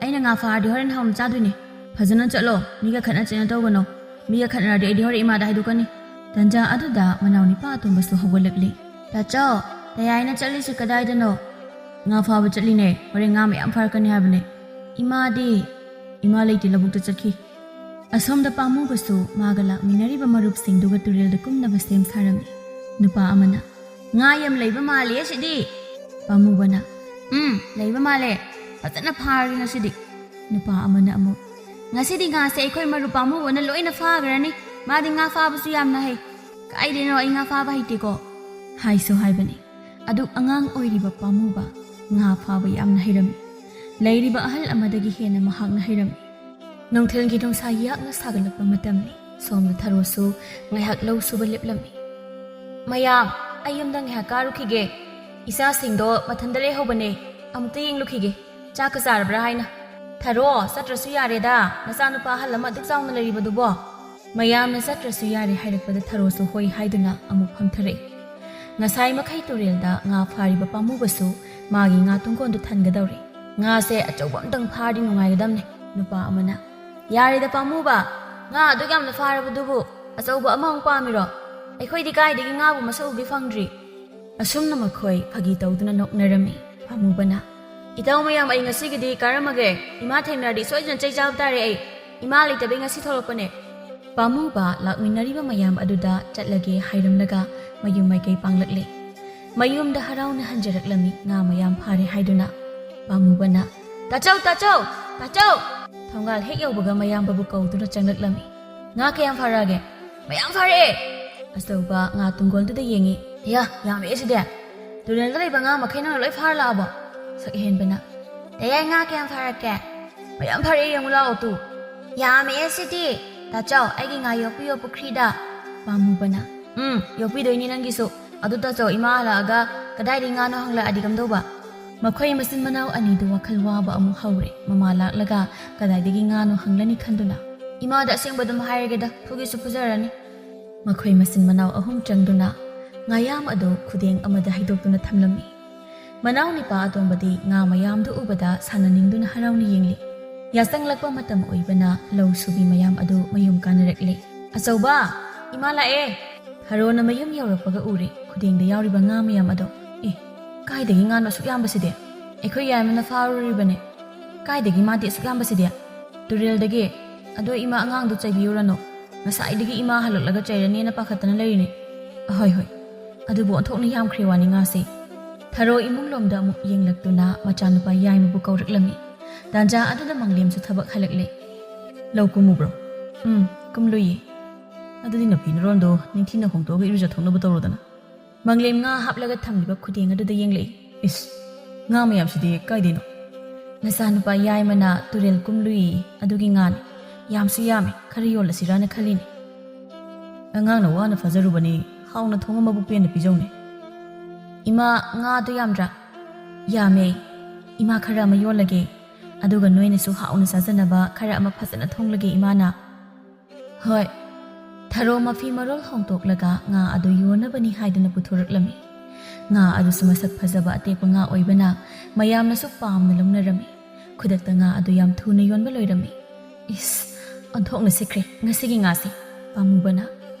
ꯑꯩꯅ ꯉꯥ ꯐꯥꯔꯗꯤ ꯍꯣꯔꯦꯟ ꯍꯥꯎꯅ ꯆꯥꯗꯣꯏꯅꯦ꯫ ꯐꯖꯅ ꯆꯠꯂꯣ꯫ ꯃꯤꯒ ꯈꯠꯅ ꯆꯩꯅ ꯇꯧꯒꯅꯣ꯫ ꯃꯤꯒ ꯈꯠꯅꯔꯗꯤ ꯑꯩꯗꯤ ꯍꯣꯔꯦꯟ ꯏꯃꯥꯗ ꯍꯥꯏꯗꯣꯛꯀꯅꯤ"꯫ ꯇꯟꯖꯥ ꯑꯗꯨꯗ ꯃꯅꯥꯎ ꯅꯤꯄꯥ ꯑꯇꯣꯝꯕꯁꯨ ꯍꯧꯒꯠꯂꯛꯂꯤ꯫ "ꯇꯥꯆꯧ, ꯇꯌꯥꯏꯅ ꯆꯠꯂꯤꯁꯤ ꯀꯗꯥꯏꯗꯅꯣ?" "ꯉꯥ ꯐꯥꯕ ꯆꯠꯂꯤꯅꯦ꯫ ꯍꯣꯔꯦꯟ ꯉꯥ ꯃꯌꯥꯝ ꯐꯥꯔꯛꯀꯅꯤ ꯍꯥꯏꯕꯅꯦ"꯫ "ꯏꯃꯥꯗꯤ?" "ꯏꯃꯥ ꯂꯩꯇꯦ, ꯂꯧꯕꯨꯛꯇ ꯆꯠꯈꯤ"꯫ ꯑꯁꯣꯝꯗ ꯄꯥꯝꯃꯨꯕꯁꯨ ꯃꯥꯒ ꯂꯥꯛꯃꯤꯟꯅꯔꯤꯕ ꯃꯔꯨꯞꯁꯤꯡꯗꯨꯒ ꯇꯨꯔꯦꯜꯗ ꯀꯨꯝꯅꯕ ꯁꯦꯝ ꯁꯥꯔꯝꯃꯤ꯫ ꯅꯨꯄꯥ ꯑꯃꯅ, "ꯉꯥ ꯌꯥꯝ ꯂꯩꯕ ꯃꯥꯜꯂꯤ ꯑꯁꯤꯗꯤ"꯫ ꯄꯥꯝꯃꯨꯕꯅ, "ꯎꯝ, ꯂꯩꯕ ꯃꯥꯜꯂꯦ꯫ ꯐꯖꯅ ꯐꯥꯔꯒꯦ ꯉꯁꯤꯗꯤ"꯫ ꯅꯨꯄꯥ ꯑꯃꯅ ꯑꯃꯨꯛ, "ꯉꯁꯤꯗꯤ ꯉꯥꯁꯦ ꯑꯩꯈꯣꯏ ꯃꯔꯨꯞ ꯄꯥꯝꯃꯨꯕꯅ ꯂꯣꯏꯅ ꯐꯥꯈ꯭ꯔꯅꯤ꯫ ꯃꯥꯗꯤ ꯉꯥ ꯐꯥꯕꯁꯨ ꯌꯥꯝꯅ ꯍꯩ"꯫ "ꯀꯥꯏꯗꯩꯅꯣ, ꯑꯩ ꯉꯥ ꯐꯥꯕ ꯍꯩꯇꯦꯀꯣ"꯫ ꯍꯥꯏꯁꯨ ꯍꯥꯏꯕꯅꯤ꯫ ꯑꯗꯨꯛ ꯑꯉꯥꯡ ꯑꯣꯏꯔꯤꯕ ꯄꯥꯝꯃꯨꯕ ꯉꯥ ꯐꯥꯕ ꯌꯥꯝꯅ ꯍꯩꯔꯝꯃꯤ꯫ ꯂꯩꯔꯤꯕ ꯑꯍꯜ ꯑꯃꯗꯒꯤ ꯍꯦꯟꯅ ꯃꯍꯥꯛꯅ ꯍꯩꯔꯝꯃꯤ꯫ ꯅꯨꯡꯊꯤꯜꯒꯤ ꯅꯨꯡꯁꯥ ꯌꯥꯛꯅ ꯁꯥꯒꯠꯂꯛꯄ ꯃꯇꯝꯅꯤ꯫ ꯁꯣꯝꯗ ꯊꯔꯣꯁꯨ ꯉꯥꯏꯍꯥꯛ ꯂꯧ ꯁꯨꯕ ꯂꯦꯞꯂꯝꯃꯤ꯫ "ꯃꯌꯥꯝ, ꯑꯩ ꯌꯨꯝꯗ ꯉꯥꯏꯍꯥꯛ ꯀꯥꯔꯨꯈꯤꯒꯦ꯫ ꯏꯆꯥꯁꯤꯡꯗꯣ ꯃꯊꯟꯗ ꯂꯩꯍꯧꯕꯅꯦ꯫ ꯑꯃꯨꯛꯇ ꯌꯦꯡꯂꯨꯈꯤꯒꯦ꯫ ꯆꯥꯛꯀ ꯆꯥꯔꯕ꯭ꯔꯥ ꯍꯥꯏꯅ"꯫ "ꯊꯔꯣ, ꯆꯠꯇ꯭ꯔꯁꯨ ꯌꯥꯔꯦꯗ, ꯅꯆꯥꯅꯨꯄꯥ ꯑꯍꯜ ꯑꯃ ꯑꯗꯨꯛ ꯆꯥꯎꯅ ꯂꯩꯔꯤꯕꯗꯨꯕꯣ"꯫ ꯃꯌꯥꯝꯅ ꯆꯠꯇ꯭ꯔꯁꯨ ꯌꯥꯔꯦ ꯍꯥꯏꯔꯛꯄꯗ ꯊꯔꯣꯁꯨ ꯍꯣꯏ ꯍꯥꯏꯗꯨꯅ ꯑꯃꯨꯛ ꯐꯝꯊꯔꯛꯏ꯫ ꯉꯁꯥꯏ ꯃꯈꯩ ꯇꯨꯔꯦꯜꯗ ꯉꯥ ꯐꯥꯔꯤꯕ ꯄꯥꯝꯃꯨꯕꯁꯨ ꯃꯥꯒꯤ ꯉꯥ ꯇꯨꯡꯒꯣꯟꯗꯨ ꯊꯟꯒꯗꯧꯔꯦ꯫ "ꯉꯥꯁꯦ ꯑꯆꯧꯕ ꯑꯝꯇꯪ ꯐꯥꯔꯗꯤ ꯅꯨꯡꯉꯥꯏꯒꯗꯝꯅꯦ"꯫ ꯅꯨꯄꯥ ꯑꯃꯅ, "ꯌꯥꯔꯦꯗ ꯄꯥꯝꯃꯨꯕ, ꯉꯥ ꯑꯗꯨꯛ ꯌꯥꯝꯅ ꯐꯥꯔꯕꯗꯨꯕꯨ ꯑꯆꯧꯕ ꯑꯃꯃꯨꯛ ꯄꯥꯝꯃꯤꯔꯣ? ꯑꯩꯈꯣꯏꯗꯤ ꯀꯥꯏꯗꯒꯤ ꯉꯥꯕꯨ ꯃꯁꯛ ꯎꯒꯦ ꯐꯪꯗ꯭ꯔꯤ"꯫ ꯑꯁꯨꯝꯅ ꯃꯈꯣꯏ ꯐꯥꯒꯤ ꯇꯧꯗꯨꯅ ꯅꯣꯛꯅꯔꯝꯃꯤ꯫ ꯄꯥꯝꯃꯨꯕꯅ, "ꯏꯇꯥꯎ ꯃꯌꯥꯝ, ꯑꯩ ꯉꯁꯤꯒꯤꯗꯤ ꯀꯥꯔꯝꯃꯒꯦ꯫ ꯏꯃꯥ ꯊꯦꯡꯅꯔꯗꯤ ꯁꯣꯏꯗꯅ ꯆꯩ ꯆꯥꯕ ꯇꯥꯔꯦ ꯑꯩ꯫ ꯏꯃꯥ ꯂꯩꯇꯕꯩ ꯉꯁꯤ ꯊꯣꯛꯂꯛꯄꯅꯦ"꯫ ꯄꯥꯝꯃꯨꯕ ꯂꯥꯛꯃꯤꯟꯅꯔꯤꯕ ꯃꯌꯥꯝ ꯑꯗꯨꯗ ꯆꯠꯂꯒꯦ ꯍꯥꯏꯔꯝꯂꯒ ꯃꯌꯨꯝ ꯃꯥꯏꯀꯩ ꯄꯥꯡꯂꯛꯂꯦ꯫ ꯃꯌꯨꯝꯗ ꯍꯔꯥꯎꯅ ꯍꯟꯖꯔꯛꯂꯝꯃꯤ ꯉꯥ ꯃꯌꯥꯝ ꯐꯥꯔꯦ ꯍꯥꯏꯗꯨꯅ꯫ ꯄꯥꯝꯃꯨꯕꯅ, "ꯇꯥꯆꯧ, ꯇꯥꯆꯧ, ꯇꯥꯆꯧ!" ꯊꯣꯡꯒꯥꯜ ꯍꯦꯛ ꯌꯧꯕꯒ ꯃꯌꯥꯝꯕꯕꯨ ꯀꯧꯗꯨꯅ ꯆꯪꯂꯛꯂꯝꯃꯤ꯫ "ꯉꯥ ꯀꯌꯥꯝ ꯐꯥꯔꯛꯑꯒꯦ?" "ꯃꯌꯥꯝ ꯐꯥꯔꯛꯑꯦ!" ꯑꯆꯧꯕ ꯉꯥ ꯇꯨꯡꯒꯣꯜꯗꯨꯗ ꯌꯦꯡꯉꯤ꯫ "ꯌꯥ, ꯌꯥꯝꯃꯦ ꯁꯤꯗꯤ! ꯇꯨꯔꯦꯜꯗ ꯂꯩꯕ ꯉꯥ ꯃꯈꯩ ꯅꯪꯅ ꯂꯣꯏ ꯐꯥꯔ ꯂꯥꯛꯑꯕꯣ?" ꯁꯛ ꯍꯦꯟꯕꯅ, "ꯇꯌꯥꯏ, ꯉꯥ ꯀꯌꯥꯝ ꯐꯥꯔꯛꯀꯦ?" "ꯃꯌꯥꯝ ꯐꯥꯔꯛꯑꯦ, ꯌꯦꯡꯉꯨ ꯂꯥꯛꯑꯣ ꯇꯨ!" "ꯌꯥꯝꯃꯦ ꯁꯤꯗꯤ! ꯇꯥꯆꯧ, ꯑꯩꯒꯤ ꯉꯥ ꯌꯣꯛꯄꯤꯌꯣ ꯄꯨꯈ꯭ꯔꯤꯗ"꯫ ꯄꯥꯝꯃꯨꯕꯅ, "ꯎꯝ, ꯌꯣꯛꯄꯤꯗꯣꯏꯅꯤ ꯅꯪꯒꯤꯁꯨ꯫ ꯑꯗꯨ ꯇꯥꯆꯧ, ꯏꯃꯥ ꯍꯜꯂꯛꯑꯒ ꯀꯗꯥꯏꯗꯒꯤ ꯉꯥꯅꯣ ꯍꯪꯂꯛꯑꯗꯤ ꯀꯝꯗꯧꯕ?" ꯃꯈꯣꯏ ꯃꯆꯤꯟ ꯃꯅꯥꯎ ꯑꯅꯤꯗꯨ ꯋꯥꯈꯜ ꯋꯥꯕ ꯑꯃꯨꯛ ꯍꯧꯔꯦ꯫ ꯃꯃꯥ ꯂꯥꯛꯂꯒ ꯀꯗꯥꯏꯗꯒꯤ ꯉꯥꯅꯣ ꯍꯪꯂꯅꯤ ꯈꯟꯗꯨꯅ, "ꯏꯃꯥꯗ ꯑꯁꯦꯡꯕ ꯑꯗꯨꯝ ꯍꯥꯏꯔꯒꯦꯗ, ꯐꯨꯒꯤꯁꯨ ꯐꯨꯖꯔꯅꯤ꯫" ꯃꯈꯣꯏ ꯃꯆꯤꯟ ꯃꯅꯥꯎ ꯑꯍꯨꯝ ꯆꯪꯗꯨꯅ ꯉꯥꯌꯥꯝ ꯑꯗꯨ ꯈꯨꯗꯦꯡ ꯑꯃꯗ ꯍꯩꯗꯣꯛꯇꯨꯅ ꯊꯝꯂꯝꯃꯤ꯫ ꯃꯅꯥꯎ ꯅꯤꯄꯥ ꯑꯇꯣꯝꯕꯗꯤ ꯉꯥ ꯃꯌꯥꯝꯗꯨ ꯎꯕꯗ ꯁꯥꯟꯅꯅꯤꯡꯗꯨꯅ ꯍꯔꯥꯎꯅ ꯌꯦꯡꯂꯤ꯫ ꯌꯥꯆꯪꯂꯛꯄ ꯃꯇꯝ ꯑꯣꯏꯕꯅ ꯂꯧ ꯁꯨꯕꯤ ꯃꯌꯥꯝ ꯑꯗꯨ ꯃꯌꯨꯝ ꯀꯥꯅꯔꯛꯂꯦ꯫ "ꯑꯆꯧꯕ, ꯏꯃꯥ ꯂꯥꯛꯑꯦ!" ꯊꯔꯣꯅ ꯃꯌꯨꯝ ꯌꯧꯔꯛꯄꯒ ꯎꯔꯦ ꯈꯨꯗꯦꯡꯗ ꯌꯥꯎꯔꯤꯕ ꯉꯥ ꯃꯌꯥꯝ ꯑꯗꯣ꯫ "ꯑꯦ, ꯀꯥꯏꯗꯒꯤ ꯉꯥꯅꯣ ꯑꯁꯨꯛ ꯌꯥꯝꯕꯁꯤꯗꯤ? ꯑꯩꯈꯣꯏ ꯌꯥꯏꯃꯅ ꯐꯥꯔꯨꯔꯤꯕꯅꯦ꯫ ꯀꯥꯏꯗꯒꯤ ꯃꯥꯗꯤ ꯑꯁꯨꯛ ꯌꯥꯝꯕꯁꯤꯗꯤ? ꯇꯨꯔꯦꯜꯗꯒꯤ꯫ ꯑꯗꯣ ꯏꯃꯥ, ꯑꯉꯥꯡꯗꯣ ꯆꯩꯕꯤꯌꯨꯔꯅꯨ꯫ ꯉꯁꯥꯏꯗꯒꯤ ꯏꯃꯥ ꯍꯜꯂꯛꯂꯒ ꯆꯩꯔꯅꯤꯅ ꯄꯥꯈꯠꯇꯅ ꯂꯩꯔꯤꯅꯤ꯫ ꯑꯍꯣꯏ, ꯍꯣꯏ꯫ ꯑꯗꯨꯕꯨ ꯑꯣꯟꯊꯣꯛꯅ ꯌꯥꯝꯈ꯭ꯔꯦ ꯋꯥꯅꯤ ꯉꯥꯁꯦ꯫" ꯊꯔꯣ ꯏꯃꯨꯡꯂꯣꯝꯗ ꯑꯃꯨꯛ ꯌꯦꯡꯂꯛꯇꯨꯅ ꯃꯆꯥꯅꯨꯄꯥ ꯌꯥꯏꯃꯕꯨ ꯀꯧꯔꯛꯂꯝꯃꯤ꯫ ꯇꯥꯟꯖꯥ ꯑꯗꯨꯗ ꯃꯪꯂꯦꯝꯁꯨ ꯊꯕꯛ ꯍꯜꯂꯛꯂꯦ꯫ "ꯂꯧ ꯀꯨꯝꯃꯨꯕ꯭ꯔꯣ?" "ꯎꯝ, ꯀꯨꯝꯂꯨꯏꯌꯦ꯫" "ꯑꯗꯨꯗꯤ ꯅꯐꯤ ꯅꯔꯣꯟꯗꯣ ꯅꯤꯡꯊꯤꯅ ꯍꯣꯡꯗꯣꯛꯑꯒ ꯏꯔꯨꯖꯊꯣꯛꯅꯕ ꯇꯧꯔꯣꯗꯅ꯫" ꯃꯪꯂꯦꯝ ꯉꯥ ꯍꯥꯞꯂꯒ ꯊꯝꯂꯤꯕ ꯈꯨꯗꯦꯡ ꯑꯗꯨꯗ ꯌꯦꯡꯂꯛꯏ꯫ "ꯏꯁ, ꯉꯥ ꯃꯌꯥꯝꯁꯤꯗꯤ ꯀꯥꯏꯗꯩꯅꯣ?" "ꯅꯆꯥꯅꯨꯄꯥ ꯌꯥꯏꯃꯅ ꯇꯨꯔꯦꯜ ꯀꯨꯝꯂꯨꯏ, ꯑꯗꯨꯒꯤ ꯉꯥꯅꯤ꯫ ꯌꯥꯝꯁꯨ ꯌꯥꯝꯃꯤ, ꯈꯔ ꯌꯣꯜꯂꯁꯤꯔꯥꯅ ꯈꯜꯂꯤꯅꯤ꯫" "ꯑꯉꯥꯡꯅ ꯋꯥꯅ ꯐꯥꯖꯔꯨꯕꯅꯤ, ꯍꯥꯎꯅ ꯊꯣꯡꯉ ꯃꯕꯨꯛ ꯄꯦꯟꯅ ꯄꯤꯖꯧꯅꯦ꯫" "ꯏꯃꯥ, ꯉꯥꯗꯣ ꯌꯥꯝꯗ꯭ꯔꯥ?" "ꯌꯥꯝꯃꯦ꯫ ꯏꯃꯥ, ꯈꯔ ꯑꯃ ꯌꯣꯜꯂꯒꯦ꯫ ꯑꯗꯨꯒ ꯅꯣꯏꯅꯁꯨ ꯍꯥꯎꯅ ꯆꯥꯖꯅꯕ ꯈꯔ ꯑꯃ ꯐꯖꯅ ꯊꯣꯡꯂꯒꯦ ꯏꯃꯥꯅ꯫" "ꯍꯣꯏ꯫" ꯊꯔꯣ ꯃꯐꯤ ꯃꯔꯣꯜ ꯍꯣꯡꯗꯣꯛꯂꯒ ꯉꯥ ꯑꯗꯨ ꯌꯣꯟꯅꯕꯅꯤ ꯍꯥꯏꯗꯨꯅ ꯄꯨꯊꯣꯔꯛꯂꯝꯃꯤ꯫ ꯉꯥ ꯑꯗꯨꯁꯨ ꯃꯁꯛ ꯐꯖꯕ ꯑꯇꯦꯛꯄ ꯉꯥ ꯑꯣꯏꯕꯅ ꯃꯌꯥꯝꯅꯁꯨ ꯄꯥꯝꯅ ꯂꯧꯅꯔꯝꯃꯤ꯫ ꯈꯨꯗꯛꯇ ꯉꯥ ꯑꯗꯨ ꯌꯥꯝ ꯊꯨꯅ ꯌꯣꯟꯕ ꯂꯣꯏꯔꯝꯃꯤ꯫ "ꯏꯁ, ꯑꯣꯟꯊꯣꯛꯅ ꯁꯤꯠꯈ꯭ꯔꯦ ꯉꯁꯤꯒꯤ ꯉꯥꯁꯦ꯫" ꯄꯥꯝꯃꯨꯕꯅ,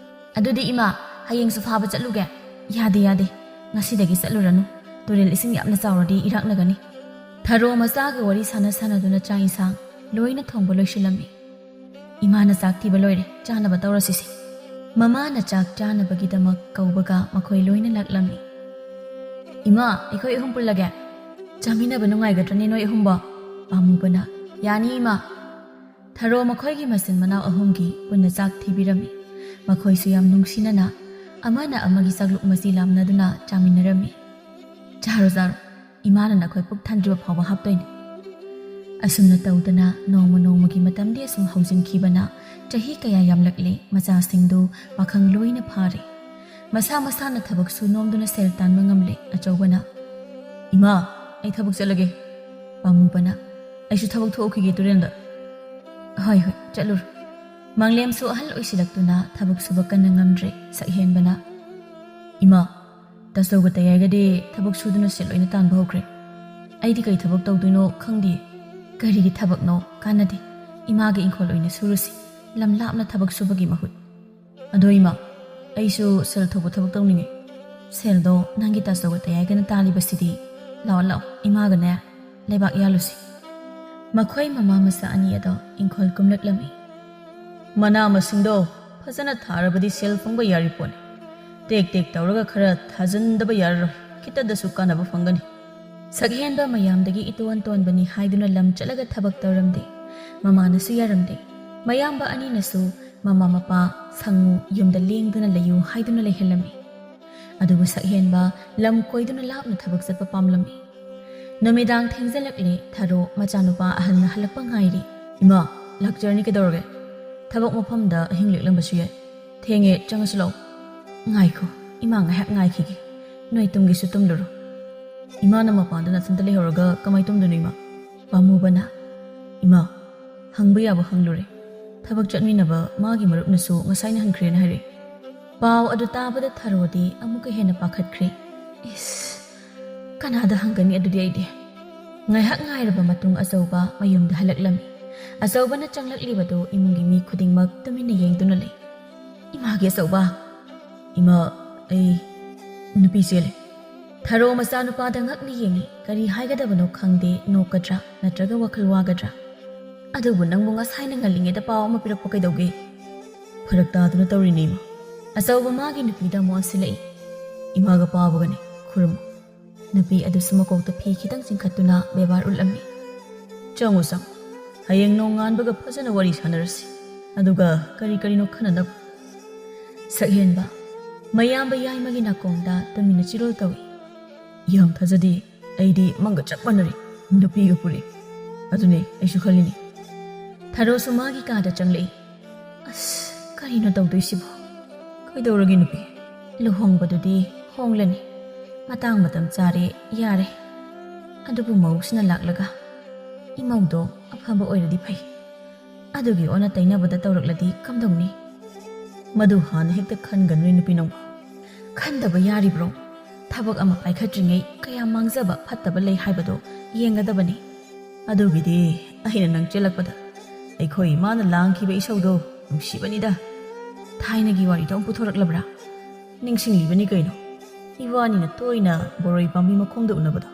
"ꯑꯗꯨꯗꯤ ꯏꯃꯥ, ꯍꯌꯦꯡꯁꯨ ꯐꯥꯕ ꯆꯠꯂꯨꯒꯦ?" "ꯌꯥꯗꯦ, ꯌꯥꯗꯦ꯫ ꯉꯁꯤꯗꯒꯤ ꯆꯠꯂꯨꯔꯅꯨ꯫ ꯇꯨꯔꯦꯜ ꯏꯁꯤꯡ ꯌꯥꯝꯅ ꯆꯥꯎꯔꯗꯤ ꯏꯔꯥꯛꯅꯒꯅꯤ꯫" ꯊꯔꯣ ꯃꯆꯥꯒ ꯋꯥꯔꯤ ꯁꯥꯟꯅ ꯁꯥꯟꯅꯗꯨꯅ ꯆꯥꯛ ꯏꯟꯁꯥꯡ ꯂꯣꯏꯅ ꯊꯣꯡꯕ ꯂꯣꯏꯁꯤꯜꯂꯝꯃꯤ꯫ "ꯏꯃꯥꯅ ꯆꯥꯛ ꯊꯤꯕ ꯂꯣꯏꯔꯦ, ꯆꯥꯅꯕ ꯇꯧꯔꯁꯤꯁꯦ꯫" ꯃꯃꯥꯅ ꯆꯥꯛ ꯆꯥꯅꯕꯒꯤꯗꯃꯛ ꯀꯧꯕꯒ ꯃꯈꯣꯏ ꯂꯣꯏꯅ ꯂꯥꯛꯂꯝꯃꯤ꯫ "ꯏꯃꯥ, ꯑꯩꯈꯣꯏ ꯑꯍꯨꯝ ꯄꯨꯜꯂꯒꯦ? ꯆꯥꯃꯤꯟꯅꯕ ꯅꯨꯡꯉꯥꯏꯒꯗ꯭ꯔꯅꯦ ꯅꯣꯏ ꯑꯍꯨꯝꯕꯣ?" ꯄꯥꯝꯃꯨꯕꯅ, "ꯌꯥꯅꯤ ꯏꯃꯥ꯫" ꯊꯔꯣ ꯃꯈꯣꯏꯒꯤ ꯃꯆꯤꯟ ꯃꯅꯥꯎ ꯑꯍꯨꯝꯒꯤ ꯄꯨꯟꯅ ꯆꯥꯛ ꯊꯤꯕꯤꯔꯝꯃꯤ꯫ ꯃꯈꯣꯏꯁꯨ ꯌꯥꯝ ꯅꯨꯡꯁꯤꯅꯅ ꯑꯃꯅ ꯑꯃꯒꯤ ꯆꯥꯛꯂꯨꯛ ꯃꯆꯤ ꯂꯥꯝꯅꯗꯨꯅ ꯆꯥꯃꯤꯟꯅꯔꯝꯃꯤ꯫ "ꯆꯥꯔꯣ, ꯆꯥꯔꯣ꯫ ꯏꯃꯥꯅ ꯅꯈꯣꯏ ꯄꯨꯛ ꯊꯟꯗ꯭ꯔꯤꯕ ꯐꯥꯎꯕ ꯍꯥꯞꯇꯣꯏꯅꯤ꯫" ꯑꯁꯨꯝꯅ ꯇꯧꯗꯅ ꯅꯣꯡꯃ ꯅꯣꯡꯃꯒꯤ ꯃꯇꯝꯗꯤ ꯑꯁꯨꯝ ꯍꯧꯖꯤꯟꯈꯤꯕꯅ ꯆꯍꯤ ꯀꯌꯥ ꯌꯥꯝꯂꯛꯂꯦ꯫ ꯃꯆꯥꯁꯤꯡꯗꯨ ꯄꯥꯈꯪ ꯂꯣꯏꯅ ꯐꯥꯔꯦ꯫ ꯃꯁꯥ ꯃꯁꯥꯅ ꯊꯕꯛ ꯁꯨ ꯅꯣꯝꯗꯨꯅ ꯁꯦꯜ ꯇꯥꯟꯕ ꯉꯝꯂꯦ꯫ ꯑꯆꯧꯕꯅ, "ꯏꯃꯥ, ꯑꯩ ꯊꯕꯛ ꯆꯠꯂꯒꯦ꯫" ꯄꯥꯃꯨꯕꯅ, "ꯑꯩꯁꯨ ꯊꯕꯛ ꯊꯣꯛꯎꯈꯤꯒꯦ ꯇꯨꯔꯦꯜꯗ꯫" "ꯍꯣꯏ ꯍꯣꯏ, ꯆꯠꯂꯨꯔꯣ꯫" ꯃꯪꯂꯦꯝꯁꯨ ꯑꯍꯜ ꯑꯣꯏꯁꯤꯜꯂꯛꯇꯨꯅ ꯊꯕꯛ ꯁꯨꯕ ꯀꯟꯅ ꯉꯝꯗ꯭ꯔꯦ꯫ ꯁꯛꯍꯦꯟꯕꯅ, "ꯏꯃꯥ, ꯇꯥꯆꯧꯒ ꯇꯌꯥꯏꯒꯗꯤ ꯊꯕꯛ ꯁꯨꯗꯨꯅ ꯁꯦꯜ ꯂꯣꯏꯅ ꯇꯥꯟꯕ ꯍꯧꯈ꯭ꯔꯦ꯫ ꯑꯩꯗꯤ ꯀꯩ ꯊꯕꯛ ꯇꯧꯗꯣꯏꯅꯣ ꯈꯪꯗꯦ꯫ ꯀꯔꯤꯒꯤ ꯊꯕꯛꯅꯣ? ꯀꯥꯟꯅꯗꯦ꯫ ꯏꯃꯥꯒꯤ ꯏꯪꯈꯣꯜ ꯑꯣꯏꯅ ꯁꯨꯔꯨꯁꯤ, ꯂꯝ ꯂꯥꯞꯅ ꯊꯕꯛ ꯁꯨꯕꯒꯤ ꯃꯍꯨꯠ꯫ ꯑꯗꯣ ꯏꯃꯥ, ꯑꯩꯁꯨ ꯁꯦꯜ ꯊꯣꯛꯄ ꯊꯕꯛ ꯇꯧꯅꯤꯡꯉꯦ꯫" "ꯁꯦꯜꯗꯣ ꯅꯪꯒꯤ ꯇꯥꯆꯧꯒ ꯇꯌꯥꯏꯒꯅ ꯇꯥꯜꯂꯤꯕꯁꯤꯗꯤ꯫ ꯂꯥꯛꯑꯣ ꯂꯥꯛꯑꯣ, ꯏꯃꯥꯒꯅꯦ ꯂꯩꯕꯥꯛ ꯌꯥꯜꯂꯨꯁꯤ꯫" ꯃꯈꯣꯏ ꯃꯃꯥ ꯃꯆꯥ ꯑꯅꯤ ꯑꯗꯣ ꯏꯪꯈꯣꯜ ꯀꯨꯝꯂꯛꯂꯝꯃꯤ꯫ "ꯃꯅꯥ ꯃꯁꯤꯡꯗꯣ ꯐꯖꯅ ꯊꯥꯔꯕꯗꯤ ꯁꯦꯜ ꯐꯪꯕ ꯌꯥꯔꯤ ꯄꯣꯠꯅꯤ꯫ ꯇꯦꯛ ꯇꯦꯛ ꯇꯧꯔꯒ ꯈꯔ ꯊꯥꯖꯤꯟꯗꯕ ꯌꯥꯔꯔꯣꯏ, ꯈꯤꯇꯗꯁꯨ ꯀꯥꯟꯅꯕ ꯐꯪꯒꯅꯤ꯫" ꯁꯛꯍꯦꯟꯕ ꯃꯌꯥꯝꯗꯒꯤ ꯏꯇꯣꯟ ꯇꯣꯟꯕꯅꯤ ꯍꯥꯏꯗꯨꯅ ꯂꯝ ꯆꯠꯂꯒ ꯊꯕꯛ ꯇꯧꯔꯝꯗꯦ꯫ ꯃꯃꯥꯅꯁꯨ ꯌꯥꯔꯝꯗꯦ꯫ ꯃꯌꯥꯝꯕ ꯑꯅꯤꯅꯁꯨ ꯃꯃꯥ ꯃꯄꯥ ꯁꯪꯉꯨ, ꯌꯨꯝꯗ ꯂꯦꯡꯗꯅ ꯂꯩꯌꯨ ꯍꯥꯏꯗꯨꯅ ꯂꯩꯍꯜꯂꯝꯃꯤ꯫ ꯑꯗꯨꯕꯨ ꯁꯛꯍꯦꯟꯕ ꯂꯝ ꯀꯣꯏꯗꯨꯅ ꯂꯥꯞꯅ ꯊꯕꯛ ꯆꯠꯄ ꯄꯥꯝꯂꯝꯃꯤ꯫ ꯅꯨꯃꯤꯗꯥꯡ ꯊꯦꯡꯖꯤꯜꯂꯛꯂꯦ꯫ ꯊꯔꯣ ꯃꯆꯥꯅꯨꯄꯥ ꯑꯍꯜꯅ ꯍꯜꯂꯛꯄ ꯉꯥꯏꯔꯤ꯫ "ꯏꯃꯥ, ꯂꯥꯛꯆꯔꯅꯤ, ꯀꯩꯗꯧꯔꯒꯦ? ꯊꯕꯛ ꯃꯐꯝꯗ ꯑꯍꯤꯡ ꯂꯦꯛꯂꯝꯕꯁꯨ ꯌꯥꯏ꯫ ꯊꯦꯡꯉꯦ, ꯆꯪꯉꯁꯤ ꯂꯥꯛꯑꯣ꯫" "ꯉꯥꯏꯈꯣ, ꯏꯃꯥ ꯉꯥꯏꯍꯥꯛ ꯉꯥꯏꯈꯤꯒꯦ꯫ ꯅꯣꯏ ꯇꯨꯝꯒꯦꯁꯨ ꯇꯨꯝꯂꯨꯔꯣ꯫" "ꯏꯃꯥꯅ ꯃꯄꯥꯟꯗ ꯅꯊꯟꯇ ꯂꯩꯍꯧꯔꯒ ꯀꯃꯥꯏ ꯇꯨꯝꯗꯣꯏꯅꯣ, ꯏꯃꯥ?" ꯄꯥꯝꯃꯨꯕꯅ, "ꯏꯃꯥ, ꯍꯪꯕ ꯌꯥꯕ ꯍꯪꯂꯨꯔꯦ꯫ ꯊꯕꯛ ꯆꯠꯃꯤꯟꯅꯕ ꯃꯥꯒꯤ ꯃꯔꯨꯞꯅꯁꯨ ꯉꯁꯥꯏꯅ ꯍꯟꯈ꯭ꯔꯦꯅ ꯍꯥꯏꯔꯛꯏ꯫" ꯄꯥꯎ ꯑꯗꯨ ꯇꯥꯕꯗ ꯊꯔꯣꯗꯤ ꯑꯃꯨꯛꯀ ꯍꯦꯟꯅ ꯄꯥꯈꯠꯈ꯭ꯔꯦ꯫ "ꯏꯁ, ꯀꯅꯥꯗ ꯍꯪꯒꯅꯤ ꯑꯗꯨꯗꯤ ꯑꯩꯗꯤ?" ꯉꯥꯏꯍꯥꯛ ꯉꯥꯏꯔꯕ ꯃꯇꯨꯡ ꯑꯆꯧꯕ ꯃꯌꯨꯝꯗ ꯍꯜꯂꯛꯂꯝꯃꯤ꯫ ꯑꯆꯧꯕꯅ ꯆꯪꯂꯛꯂꯤꯕꯗꯨ ꯏꯃꯨꯡꯒꯤ ꯃꯤ ꯈꯨꯗꯤꯡꯃꯛ ꯇꯨꯃꯤꯟꯅ ꯌꯦꯡꯗꯨꯅ ꯂꯩ꯫ "ꯏꯃꯥꯒꯤ ꯑꯆꯧꯕ!" "ꯏꯃꯥ, ꯑꯩ ꯅꯨꯄꯤ ꯆꯦꯜꯂꯦ꯫" ꯊꯔꯣ ꯃꯆꯥꯅꯨꯄꯥꯗ ꯉꯛꯅ ꯌꯦꯡꯉꯤ꯫ ꯀꯔꯤ ꯍꯥꯏꯒꯗꯕꯅꯣ ꯈꯪꯗꯦ, ꯅꯣꯛꯀꯗ꯭ꯔꯥ ꯅꯠꯇ꯭ꯔꯒ ꯋꯥꯈꯜ ꯋꯥꯒꯗ꯭ꯔꯥ? "ꯑꯗꯨꯕꯨ ꯅꯪꯕꯨ ꯉꯁꯥꯏꯅ ꯉꯜꯂꯤꯉꯩꯗ ꯄꯥꯎ ꯑꯃ ꯄꯤꯔꯛꯄ ꯀꯩꯗꯧꯒꯦ?" "ꯐꯔꯛ ꯇꯥꯗꯨꯅ ꯇꯧꯔꯤꯅꯦ, ꯏꯃꯥ꯫" ꯑꯆꯧꯕ ꯃꯥꯒꯤ ꯅꯨꯄꯤꯗ ꯑꯃꯨꯛ ꯑꯣꯟꯁꯤꯜꯂꯛꯏ꯫ "ꯏꯃꯥꯒ ꯄꯥꯕꯒꯅꯦ, ꯈꯨꯔꯨꯝꯃꯨ꯫" ꯅꯨꯄꯤ ꯑꯗꯨꯁꯨ ꯃꯀꯣꯛꯇ ꯐꯤ ꯈꯤꯇꯪ ꯆꯤꯡꯈꯠꯇꯨꯅ ꯕꯦꯕꯥꯔ ꯎꯠꯂꯝꯃꯤ꯫ "ꯆꯪꯉꯨ, ꯆꯪꯉꯨ꯫ ꯍꯌꯦꯡ ꯅꯣꯡꯉꯥꯟꯕꯒ ꯐꯖꯅ ꯋꯥꯔꯤ ꯁꯥꯟꯅꯔꯁꯤ꯫ ꯑꯗꯨꯒ ꯀꯔꯤ ꯀꯔꯤꯅꯣ ꯈꯟꯅꯅꯕ꯫" ꯁꯛꯍꯦꯟꯕ ꯃꯌꯥꯝꯕ ꯌꯥꯏꯃꯒꯤ ꯅꯥꯀꯣꯡꯗ ꯇꯨꯃꯤꯟꯅ ꯆꯤꯔꯣꯜ ꯇꯧꯏ꯫ "ꯌꯥꯝ ꯊꯥꯖꯗꯦ꯫ ꯑꯩꯗꯤ ꯃꯪꯒ ꯆꯞ ꯃꯥꯟꯅꯔꯦ, ꯅꯨꯄꯤꯒ ꯄꯨꯔꯦ꯫" ꯑꯗꯨꯅꯦ ꯑꯩꯁꯨ ꯈꯜꯂꯤꯅꯦ꯫ ꯊꯔꯣꯁꯨ ꯃꯥꯒꯤ ꯀꯥꯗ ꯆꯪꯂꯛꯏ꯫ ꯑꯁ, ꯀꯔꯤꯅꯣ ꯇꯧꯗꯣꯏꯁꯤꯕꯣ? ꯀꯩꯗꯧꯔꯒꯦ ꯅꯨꯄꯤ? ꯂꯨꯍꯣꯡꯕꯗꯨꯗꯤ ꯍꯣꯡꯂꯅꯤ꯫ ꯃꯇꯥꯡ ꯃꯇꯝ ꯆꯥꯔꯦ, ꯌꯥꯔꯦ꯫ ꯑꯗꯨꯕꯨ ꯃꯧꯁꯤꯅ ꯂꯥꯛꯂꯒ ꯏꯃꯧꯗꯣ ꯑꯐꯕ ꯑꯣꯏꯔꯗꯤ ꯐꯩ꯫ ꯑꯗꯨꯒꯤ ꯑꯣꯟꯅ ꯇꯩꯅꯕꯗ ꯇꯧꯔꯛꯂꯗꯤ ꯀꯝꯗꯧꯅꯤ? ꯃꯗꯨ ꯍꯥꯟꯅ ꯍꯦꯛꯇ ꯈꯟꯒꯅꯨꯅꯦ ꯅꯨꯄꯤ ꯅꯪꯕꯨ꯫ ꯈꯟꯗꯕ ꯌꯥꯔꯤꯕ꯭ꯔꯣ? ꯊꯕꯛ ꯑꯃ ꯄꯥꯏꯈꯠꯇ꯭ꯔꯤꯉꯩ ꯀꯌꯥ ꯃꯥꯡꯖꯕ ꯐꯠꯇꯕ ꯂꯩ ꯍꯥꯏꯕꯗꯣ ꯌꯦꯡꯒꯗꯕꯅꯤ꯫ ꯑꯗꯨꯒꯤꯗꯤ ꯑꯩꯅ ꯅꯪ ꯆꯦꯜꯂꯛꯄꯗ ꯑꯩꯈꯣꯏ ꯏꯃꯥꯅ ꯂꯥꯡꯈꯤꯕ ꯏꯁꯧꯗꯣ ꯅꯨꯡꯁꯤꯕꯅꯤꯗ꯫ ꯊꯥꯏꯅꯒꯤ ꯋꯥꯔꯤꯗꯣ ꯑꯃꯨꯛ ꯄꯨꯊꯣꯔꯛꯂꯕ꯭ꯔꯥ? ꯅꯤꯡꯁꯤꯡꯂꯤꯕꯅꯤ ꯀꯩꯅꯣ꯫ ꯏꯕꯥꯅꯤꯅ ꯇꯣꯏꯅ ꯕꯣꯔꯣꯏ ꯄꯥꯝꯕꯤ ꯃꯈꯣꯡꯗ ꯎꯅꯕꯗꯣ꯫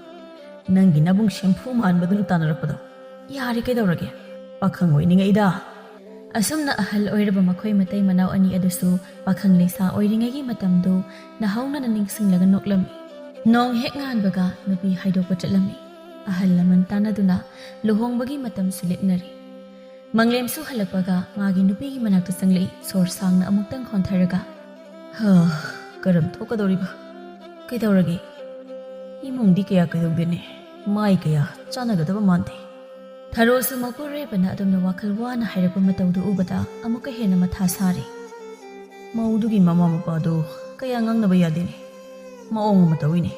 ꯅꯪꯒꯤ ꯅꯕꯨꯡ ꯁꯦꯝꯐꯨ ꯃꯥꯟꯕꯗꯨꯅ ꯇꯥꯟꯅꯔꯛꯄꯗꯣ꯫ ꯌꯥꯔꯦ, ꯀꯩꯗꯧꯔꯒꯦ? ꯄꯥꯈꯪ ꯑꯣꯏꯅꯤꯡꯉꯛꯏꯗ꯫ ꯑꯁꯨꯝꯅ ꯑꯍꯜ ꯑꯣꯏꯔꯕ ꯃꯈꯣꯏ ꯃꯇꯩ ꯃꯅꯥꯎ ꯑꯅꯤ ꯑꯗꯨꯁꯨ ꯄꯥꯈꯪ ꯂꯩꯁꯥ ꯑꯣꯏꯔꯤꯉꯩꯒꯤ ꯃꯇꯝꯗꯨ ꯅꯍꯧꯅꯅ ꯅꯤꯡꯁꯤꯡꯂꯒ ꯅꯣꯛꯂꯝꯃꯤ꯫ ꯅꯣꯡ ꯍꯦꯛ ꯉꯥꯟꯕꯒ ꯅꯨꯄꯤ ꯍꯥꯏꯗꯣꯛꯄ ꯆꯠꯂꯝꯃꯤ꯫ ꯑꯍꯜ ꯂꯃꯟ ꯇꯥꯟꯅꯗꯨꯅ ꯂꯨꯍꯣꯡꯕꯒꯤ ꯃꯇꯝꯁꯨ ꯂꯦꯞꯅꯔꯦ꯫ ꯃꯪꯂꯦꯝꯁꯨ ꯍꯜꯂꯛꯄꯒ ꯃꯥꯒꯤ ꯅꯨꯄꯤꯒꯤ ꯃꯅꯥꯛꯇ ꯆꯪꯂꯛꯏ, ꯁꯣꯔ ꯁꯥꯡꯅ ꯑꯃꯨꯛꯇꯪ ꯍꯣꯟꯊꯔꯒ꯫ "ꯍꯥ, ꯀꯔꯝ ꯊꯣꯛꯀꯗꯧꯔꯤꯕ? ꯀꯩꯗꯧꯔꯒꯦ? ꯏꯃꯨꯡꯗꯤ ꯀꯌꯥ ꯀꯩꯗꯧꯗꯦꯅꯦ, ꯃꯥꯏ ꯀꯌꯥ ꯆꯥꯟꯅꯒꯗꯕ ꯃꯥꯟꯗꯦ"꯫ ꯊꯔꯣꯁꯨ ꯃꯄꯨꯔꯣꯏꯕꯅ ꯑꯗꯨꯝꯅ ꯋꯥꯈꯜ ꯋꯥꯅ ꯍꯥꯏꯔꯛꯄ ꯃꯇꯧꯗꯨ ꯎꯕꯗ ꯑꯃꯨꯛꯀ ꯍꯦꯟꯅ ꯃꯊꯥ ꯁꯥꯔꯦ꯫ ꯃꯧꯗꯨꯒꯤ ꯃꯃꯥ ꯃꯄꯥꯗꯨ ꯀꯌꯥ ꯉꯥꯡꯅꯕ ꯌꯥꯗꯦꯅꯦ, ꯃꯑꯣꯡ ꯑꯃ ꯇꯧꯏꯅꯦ꯫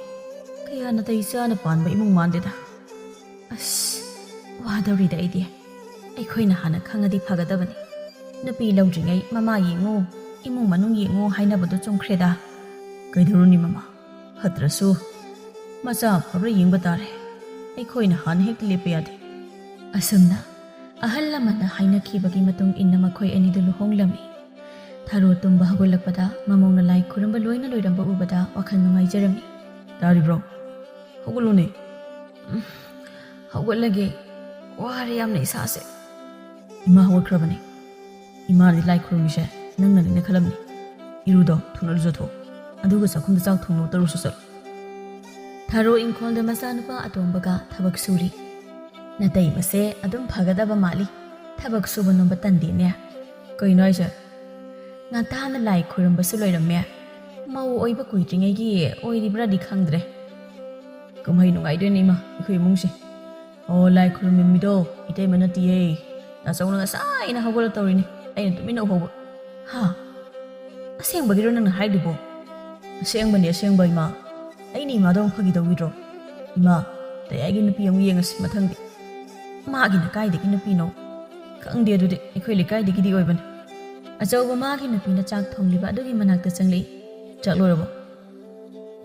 ꯀꯌꯥ ꯅꯥꯇꯩ ꯆꯥꯅ ꯄꯥꯟꯕ ꯏꯃꯨꯡ ꯃꯥꯟꯗꯦꯗ꯫ ꯑꯁ, ꯋꯥꯗꯧꯔꯤꯗ ꯑꯩꯗꯤ꯫ ꯑꯩꯈꯣꯏꯅ ꯍꯥꯟꯅ ꯈꯪꯉꯗꯤ ꯐꯒꯗꯕꯅꯤ꯫ ꯅꯨꯄꯤ ꯂꯧꯗ꯭ꯔꯤꯉꯩ ꯃꯃꯥ ꯌꯦꯡꯉꯨ, ꯏꯃꯨꯡ ꯃꯅꯨꯡ ꯌꯦꯡꯉꯨ ꯍꯥꯏꯅꯕꯗꯨ ꯆꯨꯝꯈ꯭ꯔꯦꯗ꯫ ꯀꯩꯗꯧꯔꯨꯅꯤ ꯃꯃꯥ? ꯐꯠꯇ꯭ꯔꯁꯨ ꯃꯆꯥ ꯑꯐꯕ꯭ꯔꯥ ꯌꯦꯡꯕ ꯇꯥꯔꯦ꯫ ꯑꯩꯈꯣꯏꯅ ꯍꯥꯟꯅ ꯍꯦꯛꯇ ꯂꯦꯞꯄ ꯌꯥꯗꯦ꯫ ꯑꯁꯨꯝꯅ ꯑꯍꯜ ꯂꯃꯟꯅ ꯍꯥꯏꯅꯈꯤꯕꯒꯤ ꯃꯇꯨꯡ ꯏꯟꯅ ꯃꯈꯣꯏ ꯑꯅꯤꯗꯨ ꯂꯨꯍꯣꯡꯂꯝꯃꯤ꯫ ꯊꯔꯣ ꯇꯨꯝꯕ ꯍꯧꯒꯠꯂꯛꯄꯗ ꯃꯃꯧꯅ ꯂꯥꯏ ꯈꯨꯔꯨꯝꯕ ꯂꯣꯏꯅ ꯂꯣꯏꯔꯝꯕ ꯎꯕꯗ ꯋꯥꯈꯜ ꯅꯨꯡꯉꯥꯏꯖꯔꯝꯃꯤ꯫ "ꯇꯥꯔꯤꯕ꯭ꯔꯣ? ꯍꯧꯒꯠꯂꯨꯅꯦ"꯫ "ꯎꯝ, ꯍꯧꯒꯠꯂꯒꯦ꯫ ꯋꯥꯔꯦ ꯌꯥꯝꯅ ꯏꯁꯥꯁꯦ"꯫ "ꯏꯃꯥ ꯍꯧꯒꯠꯈ꯭ꯔꯕꯅꯦ꯫ ꯏꯃꯥꯅꯗꯤ ꯂꯥꯏ ꯈꯨꯔꯨꯝꯃꯤꯁꯦ ꯅꯪꯅꯅꯤꯅ ꯈꯜꯂꯝꯅꯤ꯫ ꯏꯔꯨꯗꯣ ꯊꯨꯅ ꯂꯨꯖꯊꯣꯛꯑꯣ꯫ ꯑꯗꯨꯒ ꯆꯥꯛꯈꯨꯝꯗ ꯆꯥꯛ ꯊꯣꯡꯅꯕ ꯇꯧꯔꯨꯁꯨ ꯆꯠꯂꯣ"꯫ ꯊꯔꯣ ꯏꯪꯈꯣꯜꯗ ꯃꯆꯥꯅꯨꯄꯥ ꯑꯇꯣꯝꯕꯒ ꯊꯕꯛ ꯁꯨꯔꯤ꯫ "ꯅꯇꯩꯃꯁꯦ ꯑꯗꯨꯝ ꯐꯒꯗꯕ ꯃꯥꯜꯂꯤ꯫ ꯊꯕꯛ ꯁꯨꯕ ꯅꯣꯝꯕ ꯇꯟꯗꯦꯅꯦ"꯫ "ꯀꯩꯅꯣ ꯍꯥꯏꯁꯦ?" "ꯉꯟꯇꯥꯅ ꯂꯥꯏ ꯈꯨꯔꯨꯝꯕꯁꯨ ꯂꯣꯏꯔꯝꯃꯦ꯫ ꯃꯧ ꯑꯣꯏꯕ ꯀꯨꯏꯗ꯭ꯔꯤꯉꯩꯒꯤ ꯑꯣꯏꯔꯤꯕ꯭ꯔꯥꯗꯤ ꯈꯪꯗ꯭ꯔꯦ"꯫ "ꯀꯨꯝꯍꯩ ꯅꯨꯡꯉꯥꯏꯗꯣꯏꯅꯦ ꯏꯃꯥ, ꯑꯩꯈꯣꯏ ꯏꯃꯨꯡꯁꯦ"꯫ ꯑꯣ, ꯂꯥꯏ ꯈꯨꯔꯨꯝꯃꯤꯗꯣ ꯏꯇꯩꯃ ꯅꯠꯇꯤꯌꯦ꯫ ꯇꯥꯆꯧꯅ ꯉꯁꯥꯏꯅ ꯍꯧꯒꯠꯂ ꯇꯧꯔꯤꯅꯤ, ꯑꯩꯅ ꯇꯨꯃꯤꯟꯅ ꯎꯍꯧꯕ꯫ ꯍꯥ? ꯑꯁꯦꯡꯕꯒꯤꯔꯣ ꯅꯪꯅ ꯍꯥꯏꯗꯨꯕꯣ? ꯑꯁꯦꯡꯕꯅꯤ, ꯑꯁꯦꯡꯕ, ꯏꯃꯥ꯫ ꯑꯩꯅ ꯏꯃꯥꯗ ꯑꯃꯨꯛ ꯐꯥꯒꯤ ꯇꯧꯈꯤꯗ꯭ꯔꯣ? ꯏꯃꯥ, ꯇꯌꯥꯏꯒꯤ ꯅꯨꯄꯤ ꯑꯃꯨꯛ ꯌꯦꯡꯉꯁꯤ ꯃꯊꯪꯗꯤ꯫ ꯃꯥꯒꯤꯅ ꯀꯥꯏꯗꯒꯤ ꯅꯨꯄꯤꯅꯣ? ꯈꯪꯗꯦ, ꯑꯗꯨꯗꯤ ꯑꯩꯈꯣꯏ ꯂꯩꯀꯥꯏꯗꯒꯤꯗꯤ ꯑꯣꯏꯕꯅꯤ꯫ ꯑꯆꯧꯕ ꯃꯥꯒꯤ ꯅꯨꯄꯤꯅ ꯆꯥꯛ ꯊꯣꯡꯂꯤꯕ ꯑꯗꯨꯒꯤ ꯃꯅꯥꯛꯇ ꯆꯪꯂꯛꯏ꯫ ꯆꯥꯛ ꯂꯣꯏꯔꯕꯣ?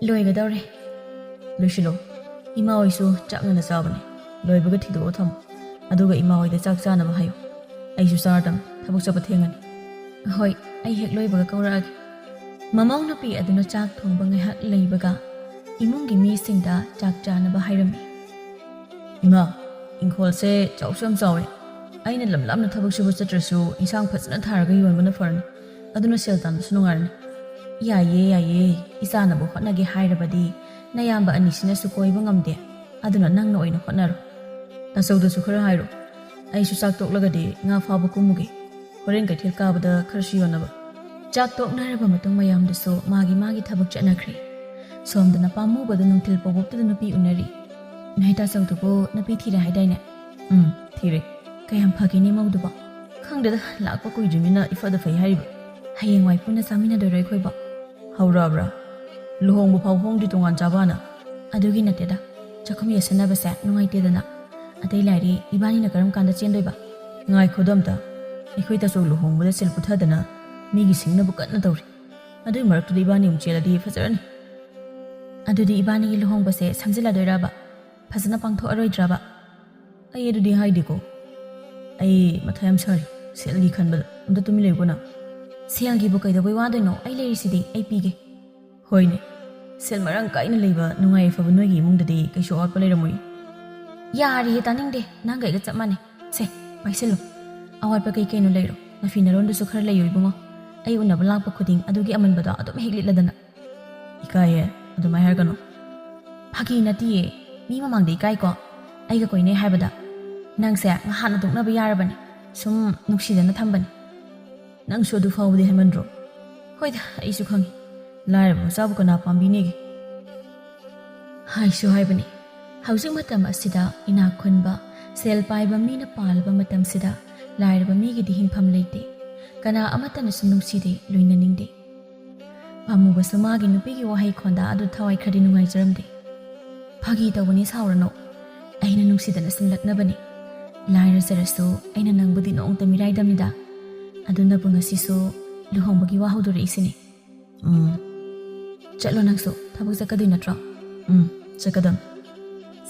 ꯂꯣꯏꯒꯗꯧꯔꯦ꯫ ꯂꯣꯏꯁꯤꯜꯂꯣ꯫ ꯏꯃꯥ ꯍꯣꯏꯁꯨ ꯆꯥꯛ ꯉꯟꯅ ꯆꯥꯕꯅꯦ꯫ ꯂꯣꯏꯕꯒ ꯊꯤꯗꯣꯛꯑ ꯊꯝꯃꯣ꯫ ꯑꯗꯨꯒ ꯏꯃꯥ ꯍꯣꯏꯗ ꯆꯥꯛ ꯆꯥꯅꯕ ꯍꯥꯏꯌꯨ꯫ ꯑꯩꯁꯨ ꯆꯥꯔꯗꯝ, ꯊꯕꯛ ꯆꯠꯄ ꯊꯦꯡꯉꯅꯤ꯫ ꯍꯣꯏ, ꯑꯩ ꯍꯦꯛ ꯂꯣꯏꯕꯒ ꯀꯧꯔꯛꯑꯒꯦ꯫ ꯃꯃꯧ ꯅꯨꯄꯤ ꯑꯗꯨꯅ ꯆꯥꯛ ꯊꯣꯡꯕ ꯉꯥꯏꯍꯥꯛ ꯂꯩꯕꯒ ꯏꯃꯨꯡꯒꯤ ꯃꯤꯁꯤꯡꯗ ꯆꯥꯛ ꯆꯥꯅꯕ ꯍꯥꯏꯔꯝꯃꯤ꯫ ꯏꯃꯥ, ꯏꯪꯈꯣꯜꯁꯦ ꯆꯥꯎꯁꯨ ꯌꯥꯝ ꯆꯥꯎꯋꯦ꯫ ꯑꯩꯅ ꯂꯝ ꯂꯥꯞꯅ ꯊꯕꯛ ꯁꯨꯕ ꯆꯠꯇ꯭ꯔꯁꯨ ꯏꯟꯁꯥꯡ ꯐꯖꯅ ꯊꯥꯔꯒ ꯌꯣꯟꯕꯅ ꯐꯔꯅꯤ꯫ ꯑꯗꯨꯅ ꯁꯦꯜ ꯇꯥꯟꯕꯁꯨ ꯅꯨꯡꯉꯥꯏꯔꯅꯤ꯫ ꯌꯥꯏꯌꯦ, ꯌꯥꯏꯌꯦ꯫ ꯏꯆꯥꯅꯕꯨ ꯍꯣꯠꯅꯒꯦ ꯍꯥꯏꯔꯕꯗꯤ ꯅꯌꯥꯝꯕ ꯑꯅꯤꯁꯤꯅꯁꯨ ꯀꯣꯏꯕ ꯉꯝꯗꯦ꯫ ꯑꯗꯨꯅ ꯅꯪꯅ ꯑꯣꯏꯅ ꯍꯣꯠꯅꯔꯣ꯫ ꯇꯥꯆꯧꯗꯁꯨ ꯈꯔ ꯍꯥꯏꯔꯣ꯫ ꯑꯩꯁꯨ ꯆꯥꯛ ꯇꯣꯛꯂꯒꯗꯤ ꯉꯥ ꯐꯥꯕ ꯀꯨꯝꯃꯨꯒꯦ꯫ ꯍꯣꯔꯦꯟ ꯀꯩꯊꯦꯜ ꯀꯥꯕꯗ ꯈꯔꯁꯨ ꯌꯣꯟꯅꯕ꯫ ꯆꯥꯛ ꯇꯣꯛꯅꯔꯕ ꯃꯇꯨꯡ ꯃꯌꯥꯝꯗꯨꯁꯨ ꯃꯥꯒꯤ ꯃꯥꯒꯤ ꯊꯕꯛ ꯆꯠꯅꯈ꯭ꯔꯦ꯫ ꯁꯣꯝꯗꯅ ꯄꯥꯝꯃꯨꯕꯗ ꯅꯨꯡꯊꯤꯜ ꯄꯣꯕꯣꯞꯇꯨꯗ ꯅꯨꯄꯤ ꯎꯅꯔꯤ꯫ ꯅꯣꯏ ꯇꯥꯆꯧꯗꯨꯕꯨ ꯅꯨꯄꯤ ꯊꯤꯔꯦ ꯍꯥꯏꯗꯥꯏꯅꯦ? ꯎꯝ, ꯊꯤꯔꯦ꯫ ꯀꯌꯥꯝ ꯐꯒꯦꯅꯦ ꯃꯧꯗꯨꯕꯣ? ꯈꯪꯗꯦꯗ, ꯂꯥꯛꯄ ꯀꯨꯏꯗ꯭ꯔꯤꯃꯤꯅ ꯏꯐꯗ ꯐꯩ ꯍꯥꯏꯔꯤꯕ꯫ ꯍꯌꯦꯡꯋꯥꯏ ꯄꯨꯟꯅ ꯆꯥꯃꯤꯟꯅꯗꯣꯏꯔꯣ ꯑꯩꯈꯣꯏꯕꯣ? ꯍꯧꯔꯛꯑꯕ꯭ꯔꯥ? ꯂꯨꯍꯣꯡꯕ ꯐꯥꯎ ꯍꯣꯡꯗ꯭ꯔꯤ ꯇꯣꯉꯥꯟ ꯆꯥꯕꯅ? ꯑꯗꯨꯒꯤ ꯅꯠꯇꯦꯗ, ꯆꯥꯛꯈꯨꯝ ꯌꯦꯠꯁꯟꯅꯕꯁꯦ ꯅꯨꯡꯉꯥꯏꯇꯦꯗꯅ꯫ ꯑꯇꯩ ꯂꯥꯏꯔꯤ, ꯏꯕꯥꯅꯤꯅ ꯀꯔꯝ ꯀꯥꯟꯗ ꯆꯦꯟꯗꯣꯏꯕ? ꯉꯥꯏꯈꯣꯗ ꯑꯝꯇ, ꯑꯩꯈꯣꯏ ꯇꯥꯆꯧ ꯂꯨꯍꯣꯡꯕꯗ ꯁꯤꯜ ꯄꯨꯊꯗꯅ ꯃꯤꯒꯤ ꯁꯤꯡꯅꯕ ꯀꯟꯅ ꯇꯧꯔꯤ꯫ ꯑꯗꯨꯏ ꯃꯔꯛꯇꯨꯗ ꯏꯕꯥꯅꯤ ꯑꯃꯨꯛ ꯆꯦꯜꯂꯗꯤ ꯐꯖꯔꯅꯤ꯫ ꯑꯗꯨꯗꯤ ꯏꯕꯥꯅꯤꯒꯤ ꯂꯨꯍꯣꯡꯕꯁꯦ ꯁꯝꯖꯤꯜꯂꯗꯣꯏꯔꯕ? ꯐꯖꯅ ꯄꯥꯡꯊꯣꯛꯑꯔꯣꯏꯗ꯭ꯔꯕ? ꯑꯩ ꯑꯗꯨꯗꯤ ꯍꯥꯏꯗꯦꯀꯣ꯫ ꯑꯩ ꯃꯊꯥ ꯌꯥꯝ ꯁꯥꯔꯤ, ꯁꯦꯜꯒꯤ ꯈꯟꯕꯗ꯫ ꯑꯝꯇ ꯇꯨꯃꯤꯟ ꯂꯩꯌꯨꯀꯣ ꯅꯪ꯫ ꯁꯦꯜꯒꯤꯕꯨ ꯀꯩꯗꯧꯕꯩ ꯋꯥꯗꯣꯏꯅꯣ? ꯑꯩ ꯂꯩꯔꯤꯁꯤꯗꯤ, ꯑꯩ ꯄꯤꯒꯦ꯫ ꯍꯣꯏꯅꯦ, ꯁꯦꯜ ꯃꯔꯥꯡ ꯀꯥꯏꯅ ꯂꯩꯕ ꯅꯨꯡꯉꯥꯏ ꯌꯥꯏꯐꯕ ꯅꯣꯏꯒꯤ ꯏꯃꯨꯡꯗꯗꯤ ꯀꯩꯁꯨ ꯑꯋꯥꯠꯄ ꯂꯩꯔꯝꯃꯣꯏ꯫ ꯌꯥꯔꯦꯍꯦ, ꯇꯥꯅꯤꯡꯗꯦ, ꯅꯪꯒ ꯑꯩꯒ ꯆꯞ ꯃꯥꯟꯅꯩ꯫ ꯁꯦ, ꯄꯥꯏꯁꯤꯜꯂꯨ꯫ ꯑꯋꯥꯠꯄ ꯀꯩ ꯀꯩꯅꯣ ꯂꯩꯔꯣ, ꯅꯐꯤ ꯅꯔꯣꯟꯗꯨꯁꯨ ꯈꯔ ꯂꯩꯌꯨ ꯏꯕꯨꯡꯉꯣ꯫ ꯑꯩ ꯎꯅꯕ ꯂꯥꯛꯄ ꯈꯨꯗꯤꯡ ꯑꯗꯨꯒꯤ ꯑꯃꯟꯕꯗꯣ ꯑꯗꯨꯝ ꯍꯦꯛ ꯂꯤꯠꯂꯗꯅ꯫ ꯏꯀꯥꯏꯌꯦ, ꯑꯗꯨꯃꯥꯏ ꯍꯥꯏꯔꯛꯀꯅꯨ꯫ ꯐꯥꯒꯤ ꯅꯠꯇꯤꯌꯦ, ꯃꯤ ꯃꯃꯥꯡꯗ ꯏꯀꯥꯏꯀꯣ? ꯑꯩꯒ ꯀꯣꯏꯅꯩ ꯍꯥꯏꯕꯗ ꯅꯪꯁꯦ ꯉꯍꯥꯟꯅ ꯇꯣꯛꯅꯕ ꯌꯥꯔꯕꯅꯦ, ꯁꯨꯝ ꯅꯨꯡꯁꯤꯗꯅ ꯊꯝꯕꯅꯦ꯫ ꯅꯪꯁꯨ ꯑꯗꯨ ꯐꯥꯎꯕꯗꯤ ꯍꯥꯏꯃꯟꯗ꯭ꯔꯣ? ꯍꯣꯏꯗ, ꯑꯩꯁꯨ ꯈꯪꯉꯤ, ꯂꯥꯏꯔꯕ ꯃꯆꯥꯕꯨ ꯀꯅꯥ ꯄꯥꯝꯕꯤꯅꯤꯒꯦ? ꯍꯥꯏꯁꯨ ꯍꯥꯏꯕꯅꯤ, ꯍꯧꯖꯤꯛ ꯃꯇꯝ ꯑꯁꯤꯗ ꯏꯅꯥꯛ ꯈꯨꯟꯕ, ꯁꯦꯜ ꯄꯥꯏꯕ ꯃꯤꯅ ꯄꯥꯜꯂꯕ ꯃꯇꯝꯁꯤꯗ ꯂꯥꯏꯔꯕ ꯃꯤꯒꯤꯗꯤ ꯍꯤꯡꯐꯝ ꯂꯩꯇꯦ꯫ ꯀꯅꯥ ꯑꯃꯠꯇꯅꯁꯨ ꯅꯨꯡꯁꯤꯗꯦ, ꯂꯣꯏꯅꯅꯤꯡꯗꯦ꯫ ꯄꯥꯝꯃꯨꯕꯁꯨ ꯃꯥꯒꯤ ꯅꯨꯄꯤꯒꯤ ꯋꯥꯍꯩ ꯈꯣꯟꯗꯥ ꯑꯗꯨ ꯊꯋꯥꯏ ꯈꯔꯗꯤ ꯅꯨꯡꯉꯥꯏꯖꯔꯝꯗꯦ꯫ "ꯐꯥꯒꯤ ꯇꯧꯕꯅꯤ, ꯁꯥꯎꯔꯅꯨ꯫ ꯑꯩꯅ ꯅꯨꯡꯁꯤꯗꯅ ꯁꯤꯟꯂꯛꯅꯕꯅꯤ꯫ ꯂꯥꯏꯔꯖꯔꯁꯨ ꯑꯩꯅ ꯅꯪꯕꯨꯗꯤ ꯅꯣꯡꯇ ꯃꯤꯔꯥꯏꯗꯝꯅꯤꯗ꯫ ꯑꯗꯨꯅꯕꯨ ꯉꯁꯤꯁꯨ ꯂꯨꯍꯣꯡꯕꯒꯤ ꯋꯥ ꯍꯧꯗꯣꯔꯛꯏꯁꯤꯅꯤ꯫ ꯎꯝ꯫ ꯆꯠꯂꯣ ꯅꯪꯁꯨ, ꯊꯕꯛ ꯆꯠꯀꯗꯣꯏ ꯅꯠꯇ꯭ꯔꯣ?" "ꯎꯝ, ꯆꯠꯀꯗꯝ꯫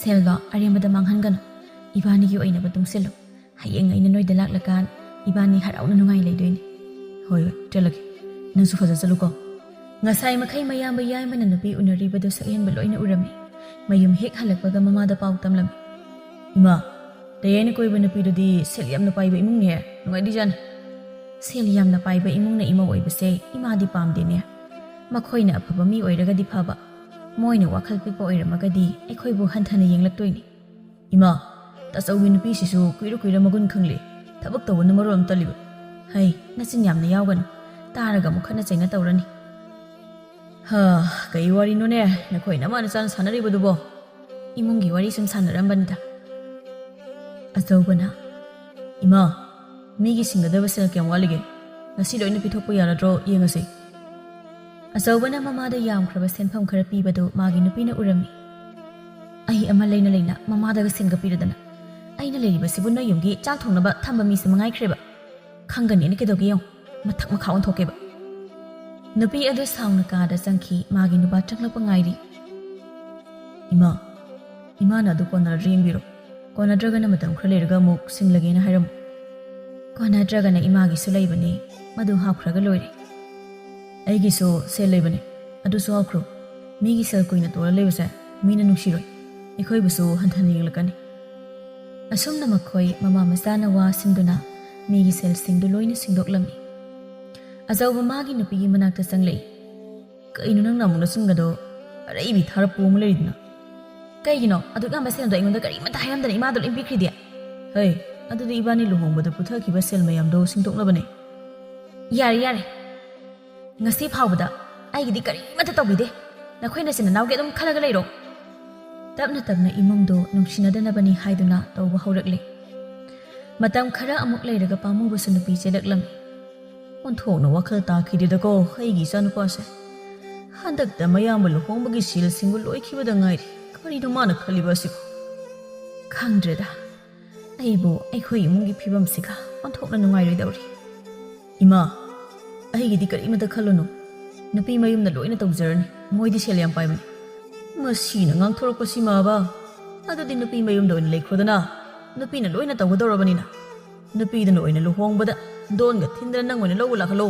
ꯁꯦꯜꯗꯣ ꯑꯔꯦꯝꯕꯗ ꯃꯥꯡꯍꯟꯒꯅꯨ꯫ ꯏꯕꯥꯅꯤꯒꯤ ꯑꯣꯏꯅꯕ ꯇꯨꯡꯁꯤꯜꯂꯨ꯫ ꯍꯌꯦꯡ ꯑꯩꯅ ꯅꯣꯏꯗ ꯂꯥꯛꯂꯀꯥꯟ ꯏꯕꯥꯅꯤ ꯍꯔꯥꯎꯅ ꯅꯨꯡꯉꯥꯏ ꯂꯩꯗꯣꯏꯅꯤ꯫" "ꯍꯣꯏ, ꯍꯣꯏ, ꯆꯠꯂꯒꯦ꯫ ꯅꯪꯁꯨ ꯐꯖ ꯆꯠꯂꯨꯀꯣ꯫" ꯉꯁꯥꯏ ꯃꯈꯩ ꯃꯌꯥꯝꯕ ꯌꯥꯏꯃꯅ ꯅꯨꯄꯤ ꯎꯅꯔꯤꯕꯗꯨ ꯁꯛꯍꯦꯟꯕ ꯂꯣꯏꯅ ꯎꯔꯝꯃꯤ꯫ ꯃꯌꯨꯝ ꯍꯦꯛ ꯍꯜꯂꯛꯄꯒ ꯃꯃꯥꯗ ꯄꯥꯎ ꯇꯝꯂꯝꯃꯤ꯫ "ꯏꯃꯥ, ꯇꯌꯥꯏꯅ ꯀꯣꯏꯕ ꯅꯨꯄꯤꯗꯨꯗꯤ ꯁꯦꯜ ꯌꯥꯝꯅ ꯄꯥꯏꯕ ꯏꯃꯨꯡꯅꯦ, ꯅꯨꯡꯉꯥꯏꯗꯤꯖꯥꯠꯅꯤ꯫" "ꯁꯦꯜ ꯌꯥꯝꯅ ꯄꯥꯏꯕ ꯏꯃꯨꯡꯅ ꯏꯃꯧ ꯑꯣꯏꯕꯁꯦ ꯏꯃꯥꯗꯤ ꯄꯥꯝꯗꯦꯅꯦ꯫ ꯃꯈꯣꯏꯅ ꯑꯐꯕ ꯃꯤ ꯑꯣꯏꯔꯒꯗꯤ ꯐꯕ, ꯃꯣꯏꯅ ꯋꯥꯈꯜ ꯄꯤꯛꯄ ꯑꯣꯏꯔꯝꯃꯒꯗꯤ ꯑꯩꯈꯣꯏꯕꯨ ꯍꯟꯊꯅ ꯌꯦꯡꯂꯛꯇꯣꯏꯅꯤ꯫" "ꯏꯃꯥ, ꯇꯥꯆꯧꯒꯤ ꯅꯨꯄꯤꯁꯤꯁꯨ ꯀꯨꯏꯔ ꯀꯨꯏꯔ ꯃꯒꯨꯟ ꯈꯪꯂꯦ꯫ ꯊꯕꯛ ꯇꯧꯕꯅ ꯃꯔꯣꯜ ꯑꯃ ꯇꯜꯂꯤꯕ꯫" "ꯍꯩ, ꯅꯆꯤꯟ ꯌꯥꯝꯅ ꯌꯥꯎꯒꯅꯨ꯫ ꯇꯥꯔꯒ ꯑꯃꯨꯛ ꯈꯠꯅ ꯆꯩꯅ ꯇꯧꯔꯅꯤ꯫" "ꯍꯥ, ꯀꯩ ꯋꯥꯔꯤꯅꯣꯅꯦ ꯅꯈꯣꯏ ꯅꯃꯥ ꯅꯆꯥꯅ ꯁꯥꯟꯅꯔꯤꯕꯗꯨꯕꯣ?" "ꯏꯃꯨꯡꯒꯤ ꯋꯥꯔꯤ ꯁꯨꯝ ꯁꯥꯟꯅꯔꯝꯕꯅꯤꯗ꯫" ꯑꯆꯧꯕꯅ, "ꯏꯃꯥ, ꯃꯤꯒꯤ ꯁꯤꯡꯒꯗꯕ ꯁꯦꯜ ꯀꯌꯥꯝ ꯋꯥꯠꯂꯤꯒꯦ? ꯉꯁꯤ ꯂꯣꯏꯅ ꯄꯤꯊꯣꯛꯄ ꯌꯥꯔꯗ꯭ꯔꯣ ꯌꯦꯡꯉꯁꯤ꯫" ꯑꯆꯧꯕꯅ ꯃꯃꯥꯗ ꯌꯥꯝꯈ꯭ꯔꯕ ꯁꯦꯟꯐꯝ ꯈꯔ ꯄꯤꯕꯗꯨ ꯃꯥꯒꯤ ꯅꯨꯄꯤꯅ ꯎꯔꯝꯃꯤ꯫ "ꯑꯩ ꯑꯃ ꯂꯩꯅ ꯂꯩꯅ ꯃꯃꯥꯗꯒ ꯁꯦꯟꯒ ꯄꯤꯔꯗꯅ꯫ ꯑꯩꯅ ꯂꯩꯔꯤꯕꯁꯤꯕꯨ ꯅꯣꯏ ꯌꯨꯝꯒꯤ ꯆꯥꯛ ꯊꯣꯡꯅꯕ ꯊꯝꯕ ꯃꯤꯁꯦ ꯃꯉꯥꯏꯈ꯭ꯔꯦꯕ꯫ ꯈꯪꯒꯅꯤꯅ ꯀꯩꯗꯧꯒꯦ ꯌꯦꯡꯉꯨ, ꯃꯊꯛ ꯃꯈꯥ ꯑꯣꯟꯊꯣꯛꯀꯦꯕ꯫" ꯅꯨꯄꯤ ꯑꯗꯨ ꯁꯥꯎꯅ ꯀꯥꯗ ꯆꯪꯈꯤ꯫ ꯃꯥꯒꯤ ꯅꯨꯄꯥ ꯆꯪꯂꯛꯄ ꯉꯥꯏꯔꯤ꯫ "ꯏꯃꯥ, ꯏꯃꯥꯅ ꯑꯗꯨ ꯀꯣꯟꯅꯔꯗ꯭ꯔꯥ ꯌꯦꯡꯕꯤꯔꯣ꯫ ꯀꯣꯟꯅꯗ꯭ꯔꯒꯅ ꯃꯇꯝ ꯈꯔ ꯂꯩꯔꯒ ꯑꯃꯨꯛ ꯁꯤꯡꯂꯒꯦꯅ ꯍꯥꯏꯔꯝꯃꯨ꯫" "ꯀꯣꯟꯅꯗ꯭ꯔꯒꯅ ꯏꯃꯥꯒꯤꯁꯨ ꯂꯩꯕꯅꯦ, ꯃꯗꯨ ꯍꯥꯞꯈ꯭ꯔꯒ ꯂꯣꯏꯔꯦ꯫" "ꯑꯩꯒꯤꯁꯨ ꯁꯦꯜ ꯂꯩꯕꯅꯦ, ꯑꯗꯨꯁꯨ ꯍꯥꯞꯈ꯭ꯔꯣ꯫ ꯃꯤꯒꯤ ꯁꯦꯜ ꯀꯨꯏꯅ ꯇꯣꯜꯂ ꯂꯩꯕꯁꯦ ꯃꯤꯅ ꯅꯨꯡꯁꯤꯔꯣꯏ, ꯑꯩꯈꯣꯏꯕꯨꯁꯨ ꯍꯟꯊꯅ ꯌꯦꯡꯂꯛꯀꯅꯤ꯫" ꯑꯁꯨꯝꯅ ꯃꯈꯣꯏ ꯃꯃꯥ ꯃꯆꯥꯅ ꯋꯥ ꯁꯤꯟꯗꯨꯅ ꯃꯤꯒꯤ ꯁꯦꯜꯁꯤꯡꯗꯨ ꯂꯣꯏꯅ ꯁꯤꯡꯗꯣꯛꯂꯝꯃꯤ꯫ ꯑꯆꯧꯕ ꯃꯥꯒꯤ ꯅꯨꯄꯤꯒꯤ ꯃꯅꯥꯛꯇ ꯆꯪꯂꯛꯏ꯫ "ꯀꯩꯅꯣ ꯅꯪꯅ ꯑꯃꯨꯛ ꯅꯆꯤꯟꯒꯗꯣ ꯑꯔꯩꯕꯤ ꯊꯥꯔ ꯄꯣꯝꯃ ꯂꯩꯔꯤꯗꯨꯅ? ꯀꯩꯒꯤꯅꯣ ꯑꯗꯨꯛ ꯌꯥꯝꯕ ꯁꯦꯜꯗꯣ ꯑꯩꯉꯣꯟꯗ ꯀꯔꯤꯃꯠꯇ ꯍꯥꯏꯔꯝꯗꯅ ꯏꯃꯥꯗ ꯂꯣꯏ ꯄꯤꯈ꯭ꯔꯤꯗꯤ?" "ꯍꯩ, ꯑꯗꯨꯗꯤ ꯏꯕꯥꯅꯤ ꯂꯨꯍꯣꯡꯕꯗ ꯄꯨꯊꯈꯤꯕ ꯁꯦꯜ ꯃꯌꯥꯝꯗꯣ ꯁꯤꯡꯗꯣꯛꯅꯕꯅꯦ꯫" "ꯌꯥꯔꯦ, ꯌꯥꯔꯦ꯫ ꯉꯁꯤ ꯐꯥꯎꯕꯗ ꯑꯩꯒꯤꯗꯤ ꯀꯔꯤꯃꯠꯇ ꯇꯧꯕꯤꯗꯦ꯫ ꯅꯈꯣꯏ ꯅꯆꯤꯟ ꯅꯅꯥꯎꯒꯤ ꯑꯗꯨꯝ ꯈꯜꯂꯒ ꯂꯩꯔꯣ꯫" ꯇꯞꯅ ꯇꯞꯅ ꯏꯃꯨꯡꯗꯣ ꯅꯨꯡꯁꯤꯅꯗꯅꯕꯅꯤ ꯍꯥꯏꯗꯨꯅ ꯇꯧꯕ ꯍꯧꯔꯛꯂꯦ꯫ ꯃꯇꯝ ꯈꯔ ꯑꯃꯨꯛ ꯂꯩꯔꯒ ꯄꯥꯝꯃꯨꯕꯁꯨ ꯅꯨꯄꯤ ꯆꯦꯜꯂꯛꯂꯝꯃꯤ꯫ ꯑꯣꯟꯊꯣꯛꯅ ꯋꯥꯈꯜ ꯇꯥꯈꯤꯗꯦꯗꯀꯣ ꯑꯩꯒꯤ ꯏꯆꯥꯅꯨꯄꯥꯁꯦ꯫ ꯍꯟꯗꯛꯇ ꯃꯌꯥꯝꯕ ꯂꯨꯍꯣꯡꯕꯒꯤ ꯁꯦꯜꯁꯤꯡꯕꯨ ꯂꯣꯏꯈꯤꯕꯗ ꯉꯥꯏꯔꯤ꯫ ꯀꯔꯤꯅꯣ ꯃꯥꯅ ꯈꯜꯂꯤꯕ ꯑꯁꯤꯕꯨ? ꯈꯪꯗ꯭ꯔꯦꯗ, ꯑꯩꯕꯨ ꯑꯩꯈꯣꯏ ꯏꯃꯨꯡꯒꯤ ꯐꯤꯕꯝꯁꯤꯒ ꯑꯣꯟꯊꯣꯛꯅ ꯅꯨꯡꯉꯥꯏꯔꯣꯏꯗꯧꯔꯤ꯫ ꯏꯃꯥ, ꯑꯩꯒꯤꯗꯤ ꯀꯔꯤꯃꯇ ꯈꯜꯂꯨꯅꯨ꯫ ꯅꯨꯄꯤ ꯃꯌꯨꯝꯅ ꯂꯣꯏꯅ ꯇꯧꯖꯔꯅꯤ꯫ ꯃꯣꯏꯗꯤ ꯁꯦꯜ ꯌꯥꯝ ꯄꯥꯏꯕꯅꯤ꯫ ꯃꯁꯤꯅ ꯉꯥꯡꯊꯣꯔꯛꯄꯁꯤꯃꯕ꯫ ꯑꯗꯨꯗꯤ ꯅꯨꯄꯤ ꯃꯌꯨꯝꯗ ꯑꯣꯏꯅ ꯂꯩꯈ꯭ꯔꯣꯗꯅ꯫ ꯅꯨꯄꯤꯅ ꯂꯣꯏꯅ ꯇꯧꯒꯗꯧꯔꯕꯅꯤꯅ꯫ ꯅꯨꯄꯤꯗꯨꯅ ꯑꯣꯏꯅ ꯂꯨꯍꯣꯡꯕꯗ ꯗꯣꯟꯒ ꯊꯤꯟꯗꯅ ꯅꯪ ꯑꯣꯏꯅ ꯂꯧꯕ ꯂꯥꯛꯍꯜꯂꯣ꯫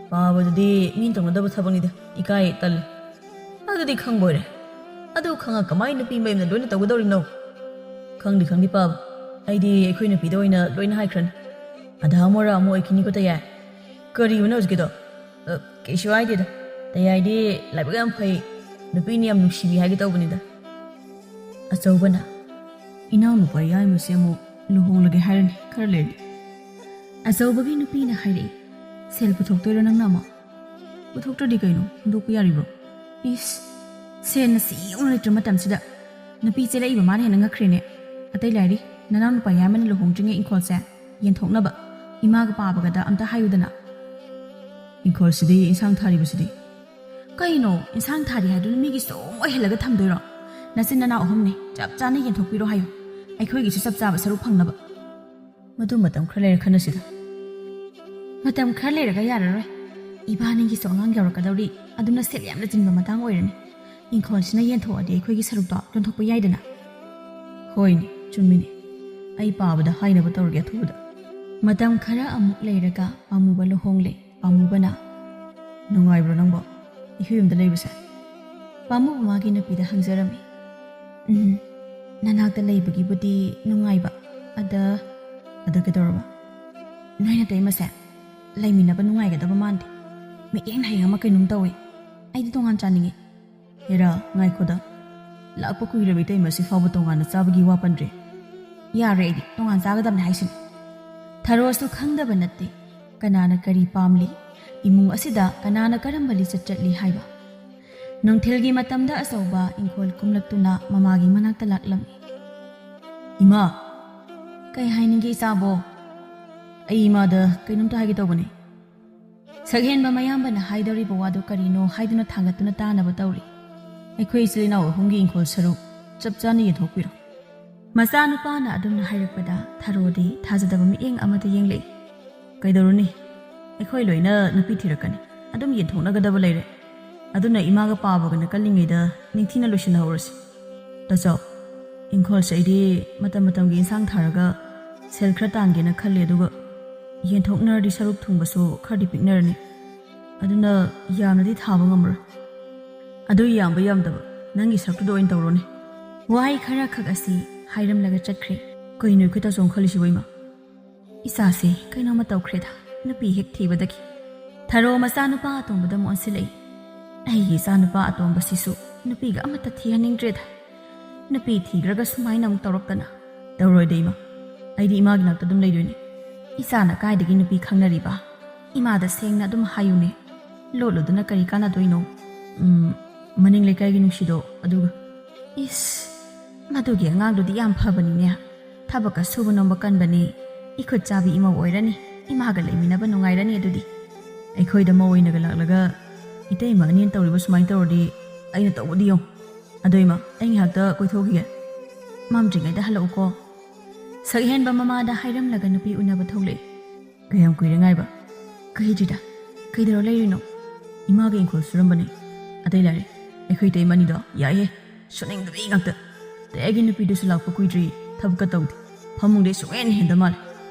ꯄꯥꯕꯗꯨꯗꯤ ꯃꯤꯅ ꯇꯧꯅꯗꯕ ꯊꯕꯛꯅꯤꯗ꯫ ꯏꯀꯥꯏ, ꯇꯜꯂꯤ꯫ ꯑꯗꯨꯗꯤ ꯈꯪꯕ ꯑꯣꯏꯔꯦ꯫ ꯑꯗꯨ ꯈꯪꯉ ꯀꯃꯥꯏꯅ ꯅꯨꯄꯤ ꯃꯌꯨꯝꯅ ꯂꯣꯏꯅ ꯇꯧꯒꯗꯧꯔꯤꯕꯅꯣ? ꯈꯪꯗꯦ, ꯈꯪꯗꯦ ꯄꯥꯕ꯫ ꯑꯩꯗꯤ ꯑꯩꯈꯣꯏ ꯅꯨꯄꯤꯗ ꯑꯣꯏꯅ ꯂꯣꯏꯅ ꯍꯥꯏꯈ꯭ꯔꯅꯤ꯫ ꯑꯗꯥ ꯑꯃꯣꯔꯥ ꯑꯃꯨꯛ ꯑꯣꯏꯈꯤꯅꯤꯀꯣ ꯇꯌꯥꯏ꯫ ꯀꯔꯤꯕꯅꯣ ꯍꯧꯖꯤꯛꯀꯤꯗꯣ? ꯑ, ꯀꯩꯁꯨ ꯍꯥꯏꯗꯦꯗ꯫ ꯇꯌꯥꯏꯗꯤ ꯂꯥꯏꯕꯛ ꯌꯥꯝ ꯐꯩ꯫ ꯅꯨꯄꯤꯅ ꯌꯥꯝ ꯅꯨꯡꯁꯤꯕꯤ ꯍꯥꯏꯒꯦ ꯇꯧꯕꯅꯤꯗ꯫ ꯑꯆꯧꯕꯅ, "ꯏꯅꯥꯎꯅꯨꯄꯥ ꯌꯥꯏꯃꯁꯦ ꯑꯃꯨꯛ ꯂꯨꯍꯣꯡꯂꯒꯦ ꯍꯥꯏꯔꯅꯤ ꯈꯔ ꯂꯩꯔꯗꯤ꯫" ꯑꯆꯧꯕꯒꯤ ꯅꯨꯄꯤꯅ ꯍꯥꯏꯔꯛꯏ, "ꯁꯦꯜ ꯄꯨꯊꯣꯛꯇꯣꯏꯔꯣ ꯅꯪꯅ ꯑꯃꯨꯛ?" "ꯄꯨꯊꯣꯛꯇ꯭ꯔꯗꯤ ꯀꯩꯅꯣ, ꯍꯨꯟꯗꯣꯛꯄ ꯌꯥꯔꯤꯕ꯭ꯔꯣ?" "ꯏꯁ, ꯁꯦꯜꯅ ꯁꯤ ꯌꯧꯅ ꯂꯩꯇ꯭ꯔ ꯃꯇꯝꯁꯤꯗ ꯅꯨꯄꯤ ꯆꯦꯜꯂꯛꯏꯕ ꯃꯥꯅ ꯍꯦꯟꯅ ꯉꯛꯈ꯭ꯔꯦꯅꯦ꯫ ꯑꯇꯩ ꯂꯥꯏꯔꯤ, ꯅꯅꯥꯎꯅꯨꯄꯥ ꯌꯥꯏꯃꯅ ꯂꯨꯍꯣꯡꯗ꯭ꯔꯤꯉꯩ ꯏꯪꯈꯣꯜꯁꯦ ꯌꯦꯟꯊꯣꯛꯅꯕ ꯏꯃꯥꯒ ꯄꯥꯕꯒꯗ ꯑꯝꯇ ꯍꯥꯏꯌꯨꯗꯅ꯫" "ꯏꯪꯈꯣꯜꯁꯤꯗꯤ ꯏꯟꯁꯥꯡ ꯊꯥꯔꯤꯕꯁꯤꯗꯤ?" "ꯀꯩꯅꯣ, ꯏꯟꯁꯥꯡ ꯊꯥꯔꯤ ꯍꯥꯏꯗꯨꯅ ꯃꯤꯒꯤ ꯁꯨꯝ ꯑꯣꯏꯍꯜꯂꯒ ꯊꯝꯗꯣꯏꯔꯣ? ꯅꯆꯤꯟ ꯅꯅꯥꯎ ꯑꯍꯨꯝꯅꯤ, ꯆꯞ ꯆꯥꯅ ꯌꯦꯟꯊꯣꯛꯄꯤꯔꯣ ꯍꯥꯏꯌꯨ, ꯑꯩꯈꯣꯏꯒꯤꯁꯨ ꯆꯞ ꯆꯥꯕ ꯁꯔꯨꯛ ꯐꯪꯅꯕ꯫" "ꯃꯗꯨ ꯃꯇꯝ ꯈꯔ ꯂꯩꯔ ꯈꯟꯅꯁꯤꯗ꯫" "ꯃꯇꯝ ꯈꯔ ꯂꯩꯔꯒ ꯌꯥꯔꯔꯣꯏ꯫ ꯏꯕꯥꯅꯤꯒꯤꯁꯨ ꯑꯉꯥꯡ ꯌꯥꯎꯔꯛꯀꯗꯧꯔꯤ, ꯑꯗꯨꯅ ꯁꯦꯜ ꯌꯥꯝꯅ ꯆꯤꯟꯕ ꯃꯇꯥꯡ ꯑꯣꯏꯔꯅꯤ꯫ ꯏꯪꯈꯣꯜꯁꯤꯅ ꯌꯦꯟꯊꯣꯛꯑꯗꯤ ꯑꯩꯈꯣꯏꯒꯤ ꯁꯔꯨꯛꯇꯣ ꯌꯣꯟꯊꯣꯛꯄ ꯌꯥꯏꯗꯅ꯫" "ꯍꯣꯏꯅꯦ, ꯆꯨꯝꯃꯤꯅꯦ꯫ ꯑꯩ ꯄꯥꯕꯗ ꯍꯥꯏꯅꯕ ꯇꯧꯔꯒꯦ ꯑꯊꯨꯕꯗ꯫" ꯃꯇꯝ ꯈꯔ ꯑꯃꯨꯛ ꯂꯩꯔꯒ ꯄꯥꯝꯃꯨꯕ ꯂꯨꯍꯣꯡꯂꯦ꯫ ꯄꯥꯝꯃꯨꯕꯅ, "ꯅꯨꯡꯉꯥꯏꯕ꯭ꯔꯣ ꯅꯪꯕꯣ, ꯏꯍꯨꯏ ꯌꯨꯝꯗ ꯂꯩꯕꯁꯦ?" ꯄꯥꯝꯃꯨꯕ ꯃꯥꯒꯤ ꯅꯨꯄꯤꯗ ꯍꯪꯖꯔꯝꯃꯤ꯫ "ꯎꯝ, ꯅꯅꯥꯛꯇ ꯂꯩꯕꯒꯤꯕꯨꯗꯤ ꯅꯨꯡꯉꯥꯏꯕ꯫ ꯑꯗ꯫" "ꯑꯗ ꯀꯩꯗꯧꯔꯕ?" "ꯅꯣꯏ ꯅꯇꯩꯃꯁꯦ ꯂꯩꯃꯤꯟꯅꯕ ꯅꯨꯡꯉꯥꯏꯒꯗꯕ ꯃꯥꯟꯗꯦ꯫ ꯃꯤꯠꯌꯦꯡ ꯍꯌꯦꯡ ꯑꯃ ꯀꯩꯅꯣꯝ ꯇꯧꯏ꯫ ꯑꯩꯗꯤ ꯇꯣꯉꯥꯟ ꯆꯥꯅꯤꯡꯉꯤ꯫" "ꯍꯦꯔꯥ, ꯉꯥꯏꯈꯣꯗ꯫ ꯂꯥꯛꯄ ꯀꯨꯏꯔꯕ ꯏꯇꯩꯃꯁꯤ ꯐꯥꯎꯕ ꯇꯣꯉꯥꯟꯅ ꯆꯥꯕꯒꯤ ꯋꯥ ꯄꯟꯗ꯭ꯔꯦ꯫" "ꯌꯥꯔꯦ, ꯑꯩꯗꯤ ꯇꯣꯉꯥꯟ ꯆꯥꯒꯗꯕꯅꯦ ꯍꯥꯏꯁꯤꯅꯤ꯫ ꯊꯔꯣꯁꯨ ꯈꯪꯗꯕ ꯅꯠꯇꯦ ꯀꯅꯥꯅ ꯀꯔꯤ ꯄꯥꯝꯂꯤ, ꯏꯃꯨꯡ ꯑꯁꯤꯗ ꯀꯅꯥꯅ ꯀꯔꯝꯕ ꯂꯤꯆꯠ ꯆꯠꯂꯤ ꯍꯥꯏꯕ꯫ ꯅꯨꯡꯊꯤꯜꯒꯤ ꯃꯇꯝꯗ ꯑꯆꯧꯕ ꯏꯪꯈꯣꯜ ꯀꯨꯝꯂꯛꯇꯨꯅ ꯃꯃꯥꯒꯤ ꯃꯅꯥꯛꯇ ꯂꯥꯛꯂꯝꯃꯤ꯫ "ꯏꯃꯥ!" "ꯀꯩ ꯍꯥꯏꯅꯤꯡꯒꯦ, ꯏꯆꯥꯕꯣ?" "ꯑꯩ ꯏꯃꯥꯗ ꯀꯩꯅꯣꯝꯇ ꯍꯥꯏꯒꯦ ꯇꯧꯕꯅꯦ꯫" ꯁꯛꯍꯦꯟꯕ ꯃꯌꯥꯝꯕꯅ ꯍꯥꯏꯗꯧꯔꯤꯕ ꯋꯥꯗꯨ ꯀꯔꯤꯅꯣ ꯍꯥꯏꯗꯨꯅ ꯊꯥꯡꯒꯠꯇꯨꯅ ꯇꯥꯅꯕ ꯇꯧꯔꯤ꯫ "ꯑꯩꯈꯣꯏ ꯏꯆꯤꯜ ꯏꯅꯥꯎ ꯑꯍꯨꯝꯒꯤ ꯏꯪꯈꯣꯜ ꯁꯔꯨꯛ ꯆꯞ ꯆꯥꯅ ꯌꯦꯟꯊꯣꯛꯄꯤꯔꯣ꯫" ꯃꯆꯥꯅꯨꯄꯥꯅ ꯑꯗꯨꯝꯅ ꯍꯥꯏꯔꯛꯄꯗ ꯊꯔꯣꯗꯤ ꯊꯥꯖꯗꯕ ꯃꯤꯠꯌꯦꯡ ꯑꯃꯗ ꯌꯦꯡꯂꯛꯏ꯫ "ꯀꯩꯗꯧꯔꯨꯅꯤ? ꯑꯩꯈꯣꯏ ꯂꯣꯏꯅ ꯅꯨꯄꯤ ꯊꯤꯔꯛꯀꯅꯤ꯫ ꯑꯗꯨꯝ ꯌꯦꯟꯊꯣꯛꯅꯒꯗꯕ ꯂꯩꯔꯦ꯫ ꯑꯗꯨꯅ ꯏꯃꯥꯒ ꯄꯥꯕꯒꯅ ꯀꯜꯂꯤꯉꯩꯗ ꯅꯤꯡꯊꯤꯅ ꯂꯣꯏꯁꯤꯟꯍꯧꯔꯁꯤ꯫ ꯇꯥꯆꯧ, ꯏꯪꯈꯣꯜꯁꯦ ꯑꯩꯗꯤ ꯃꯇꯝ ꯃꯇꯝꯒꯤ ꯏꯟꯁꯥꯡ ꯊꯥꯔꯒ ꯁꯦꯜ ꯈꯔ ꯇꯥꯟꯒꯦꯅ ꯈꯜꯂꯤ, ꯑꯗꯨꯒ ꯌꯦꯟꯊꯣꯛꯅꯔꯗꯤ ꯁꯔꯨꯛ ꯊꯨꯡꯕꯁꯨ ꯈꯔꯗꯤ ꯄꯤꯛꯅꯔꯅꯤ꯫ ꯑꯗꯨꯅ ꯌꯥꯝꯅꯗꯤ ꯊꯥꯕ ꯉꯝꯃꯔꯣꯏ꯫ ꯑꯗꯨ ꯌꯥꯝꯕ ꯌꯥꯝꯗꯕ ꯅꯪꯒꯤ ꯁꯔꯨꯛꯇꯨꯗ ꯑꯣꯏꯅ ꯇꯧꯔꯣꯅꯦ꯫" ꯋꯥꯍꯩ ꯈꯔ ꯈꯛ ꯑꯁꯤ ꯍꯥꯏꯔꯝꯂꯒ ꯆꯠꯈ꯭ꯔꯦ꯫ ꯀꯩꯅꯣ ꯑꯩꯈꯣꯏ ꯇꯥꯆꯧꯅ ꯈꯜꯂꯤꯁꯤꯕꯣ ꯏꯃꯥ? "ꯏꯆꯥꯁꯦ ꯀꯩꯅꯣꯝꯃ ꯇꯧꯈ꯭ꯔꯦꯗ, ꯅꯨꯄꯤ ꯍꯦꯛ ꯊꯤꯕꯗꯒꯤ꯫" ꯊꯔꯣ ꯃꯆꯥꯅꯨꯄꯥ ꯑꯇꯣꯝꯕꯗ ꯑꯃꯨꯛ ꯑꯣꯟꯁꯤꯜꯂꯛꯏ꯫ "ꯑꯩꯒꯤ ꯏꯆꯥꯅꯨꯄꯥ ꯑꯇꯣꯝꯕꯁꯤꯁꯨ ꯅꯨꯄꯤꯒ ꯑꯃꯠꯇ ꯊꯤꯍꯟꯅꯤꯡꯗ꯭ꯔꯦꯗ꯫ ꯅꯨꯄꯤ ꯊꯤꯈ꯭ꯔꯒ ꯁꯨꯃꯥꯏꯅ ꯑꯃꯨꯛ ꯇꯧꯔꯛꯇꯅ꯫" "ꯇꯧꯔꯣꯏꯗ ꯏꯃꯥ, ꯑꯩꯗꯤ ꯏꯃꯥꯒꯤ ꯅꯥꯛꯇ ꯑꯗꯨꯝ ꯂꯩꯗꯣꯏꯅꯦ꯫ ꯏꯆꯥꯅ ꯀꯥꯏꯗꯒꯤ ꯅꯨꯄꯤ ꯈꯪꯅꯔꯤꯕ? ꯏꯃꯥꯗ ꯁꯦꯡꯅ ꯑꯗꯨꯝ ꯍꯥꯏꯌꯨꯅꯦ꯫ ꯂꯣꯠꯂꯨꯗꯅ ꯀꯔꯤ ꯀꯥꯟꯅꯗꯣꯏꯅꯣ?" "ꯎꯝ, ꯃꯅꯤꯡ ꯂꯩꯀꯥꯏꯒꯤ ꯅꯨꯡꯁꯤꯗꯣ ꯑꯗꯨꯒ꯫" "ꯏꯁ, ꯃꯗꯨꯒꯤ ꯑꯉꯥꯡꯗꯨꯗꯤ ꯌꯥꯝ ꯐꯕꯅꯤꯅꯦ꯫ ꯊꯕꯛꯀ ꯁꯨꯕ ꯅꯣꯝꯕ ꯀꯟꯕꯅꯤ꯫ ꯏꯈꯨꯠ ꯆꯥꯕꯤ ꯏꯃꯧ ꯑꯣꯏꯔꯅꯤ꯫ ꯏꯃꯥꯒ ꯂꯩꯃꯤꯟꯅꯕ ꯅꯨꯡꯉꯥꯏꯔꯅꯤ ꯑꯗꯨꯗꯤ꯫" "ꯑꯩꯈꯣꯏꯗ ꯃꯧ ꯑꯣꯏꯅꯒ ꯂꯥꯛꯂꯒ ꯏꯇꯩꯃ ꯑꯅꯤꯅ ꯇꯧꯔꯤꯕ ꯁꯨꯃꯥꯏꯅ ꯇꯧꯔꯗꯤ ꯑꯩꯅ ꯇꯧꯕꯗꯤ ꯌꯦꯡꯉꯨ꯫ ꯑꯗꯣ ꯏꯃꯥ, ꯑꯩ ꯉꯥꯏꯍꯥꯛꯇ ꯀꯣꯏꯊꯣꯛꯈꯤꯒꯦ꯫ ꯃꯝꯗ꯭ꯔꯤꯉꯩꯗ ꯍꯜꯂꯛꯎꯀꯣ꯫" ꯁꯛꯍꯦꯟꯕ ꯃꯃꯥꯗ ꯍꯥꯏꯔꯝꯂꯒ ꯅꯨꯄꯤ ꯎꯅꯕ ꯊꯣꯛꯂꯛꯏ꯫ "ꯀꯌꯥꯝ ꯀꯨꯏꯔꯦ ꯉꯥꯏꯕ?" "ꯀꯨꯏꯗ꯭ꯔꯤꯗ꯫ ꯀꯩꯗꯧꯔ ꯂꯩꯔꯤꯅꯣ?" "ꯏꯃꯥꯒꯤ ꯏꯪꯈꯣꯜ ꯁꯨꯔꯝꯕꯅꯦ꯫ ꯑꯇꯩ ꯂꯥꯏꯔꯤ, ꯑꯩꯈꯣꯏ ꯏꯇꯩꯃ ꯑꯅꯤꯗꯣ ꯌꯥꯏꯍꯦ, ꯁꯨꯅꯤꯡꯗꯕꯤ ꯉꯥꯛꯇ꯫ ꯑꯗꯩ ꯑꯩꯒꯤ ꯅꯨꯄꯤꯗꯨꯁꯨ ꯂꯥꯛꯄ ꯀꯨꯏꯗ꯭ꯔꯤ, ꯊꯕꯛꯀ ꯇꯧꯗꯦ꯫ ꯐꯃꯨꯡꯗꯩ ꯁꯨꯡꯍꯦꯟ ꯍꯦꯟꯗ ꯃꯥꯜꯂꯦ꯫"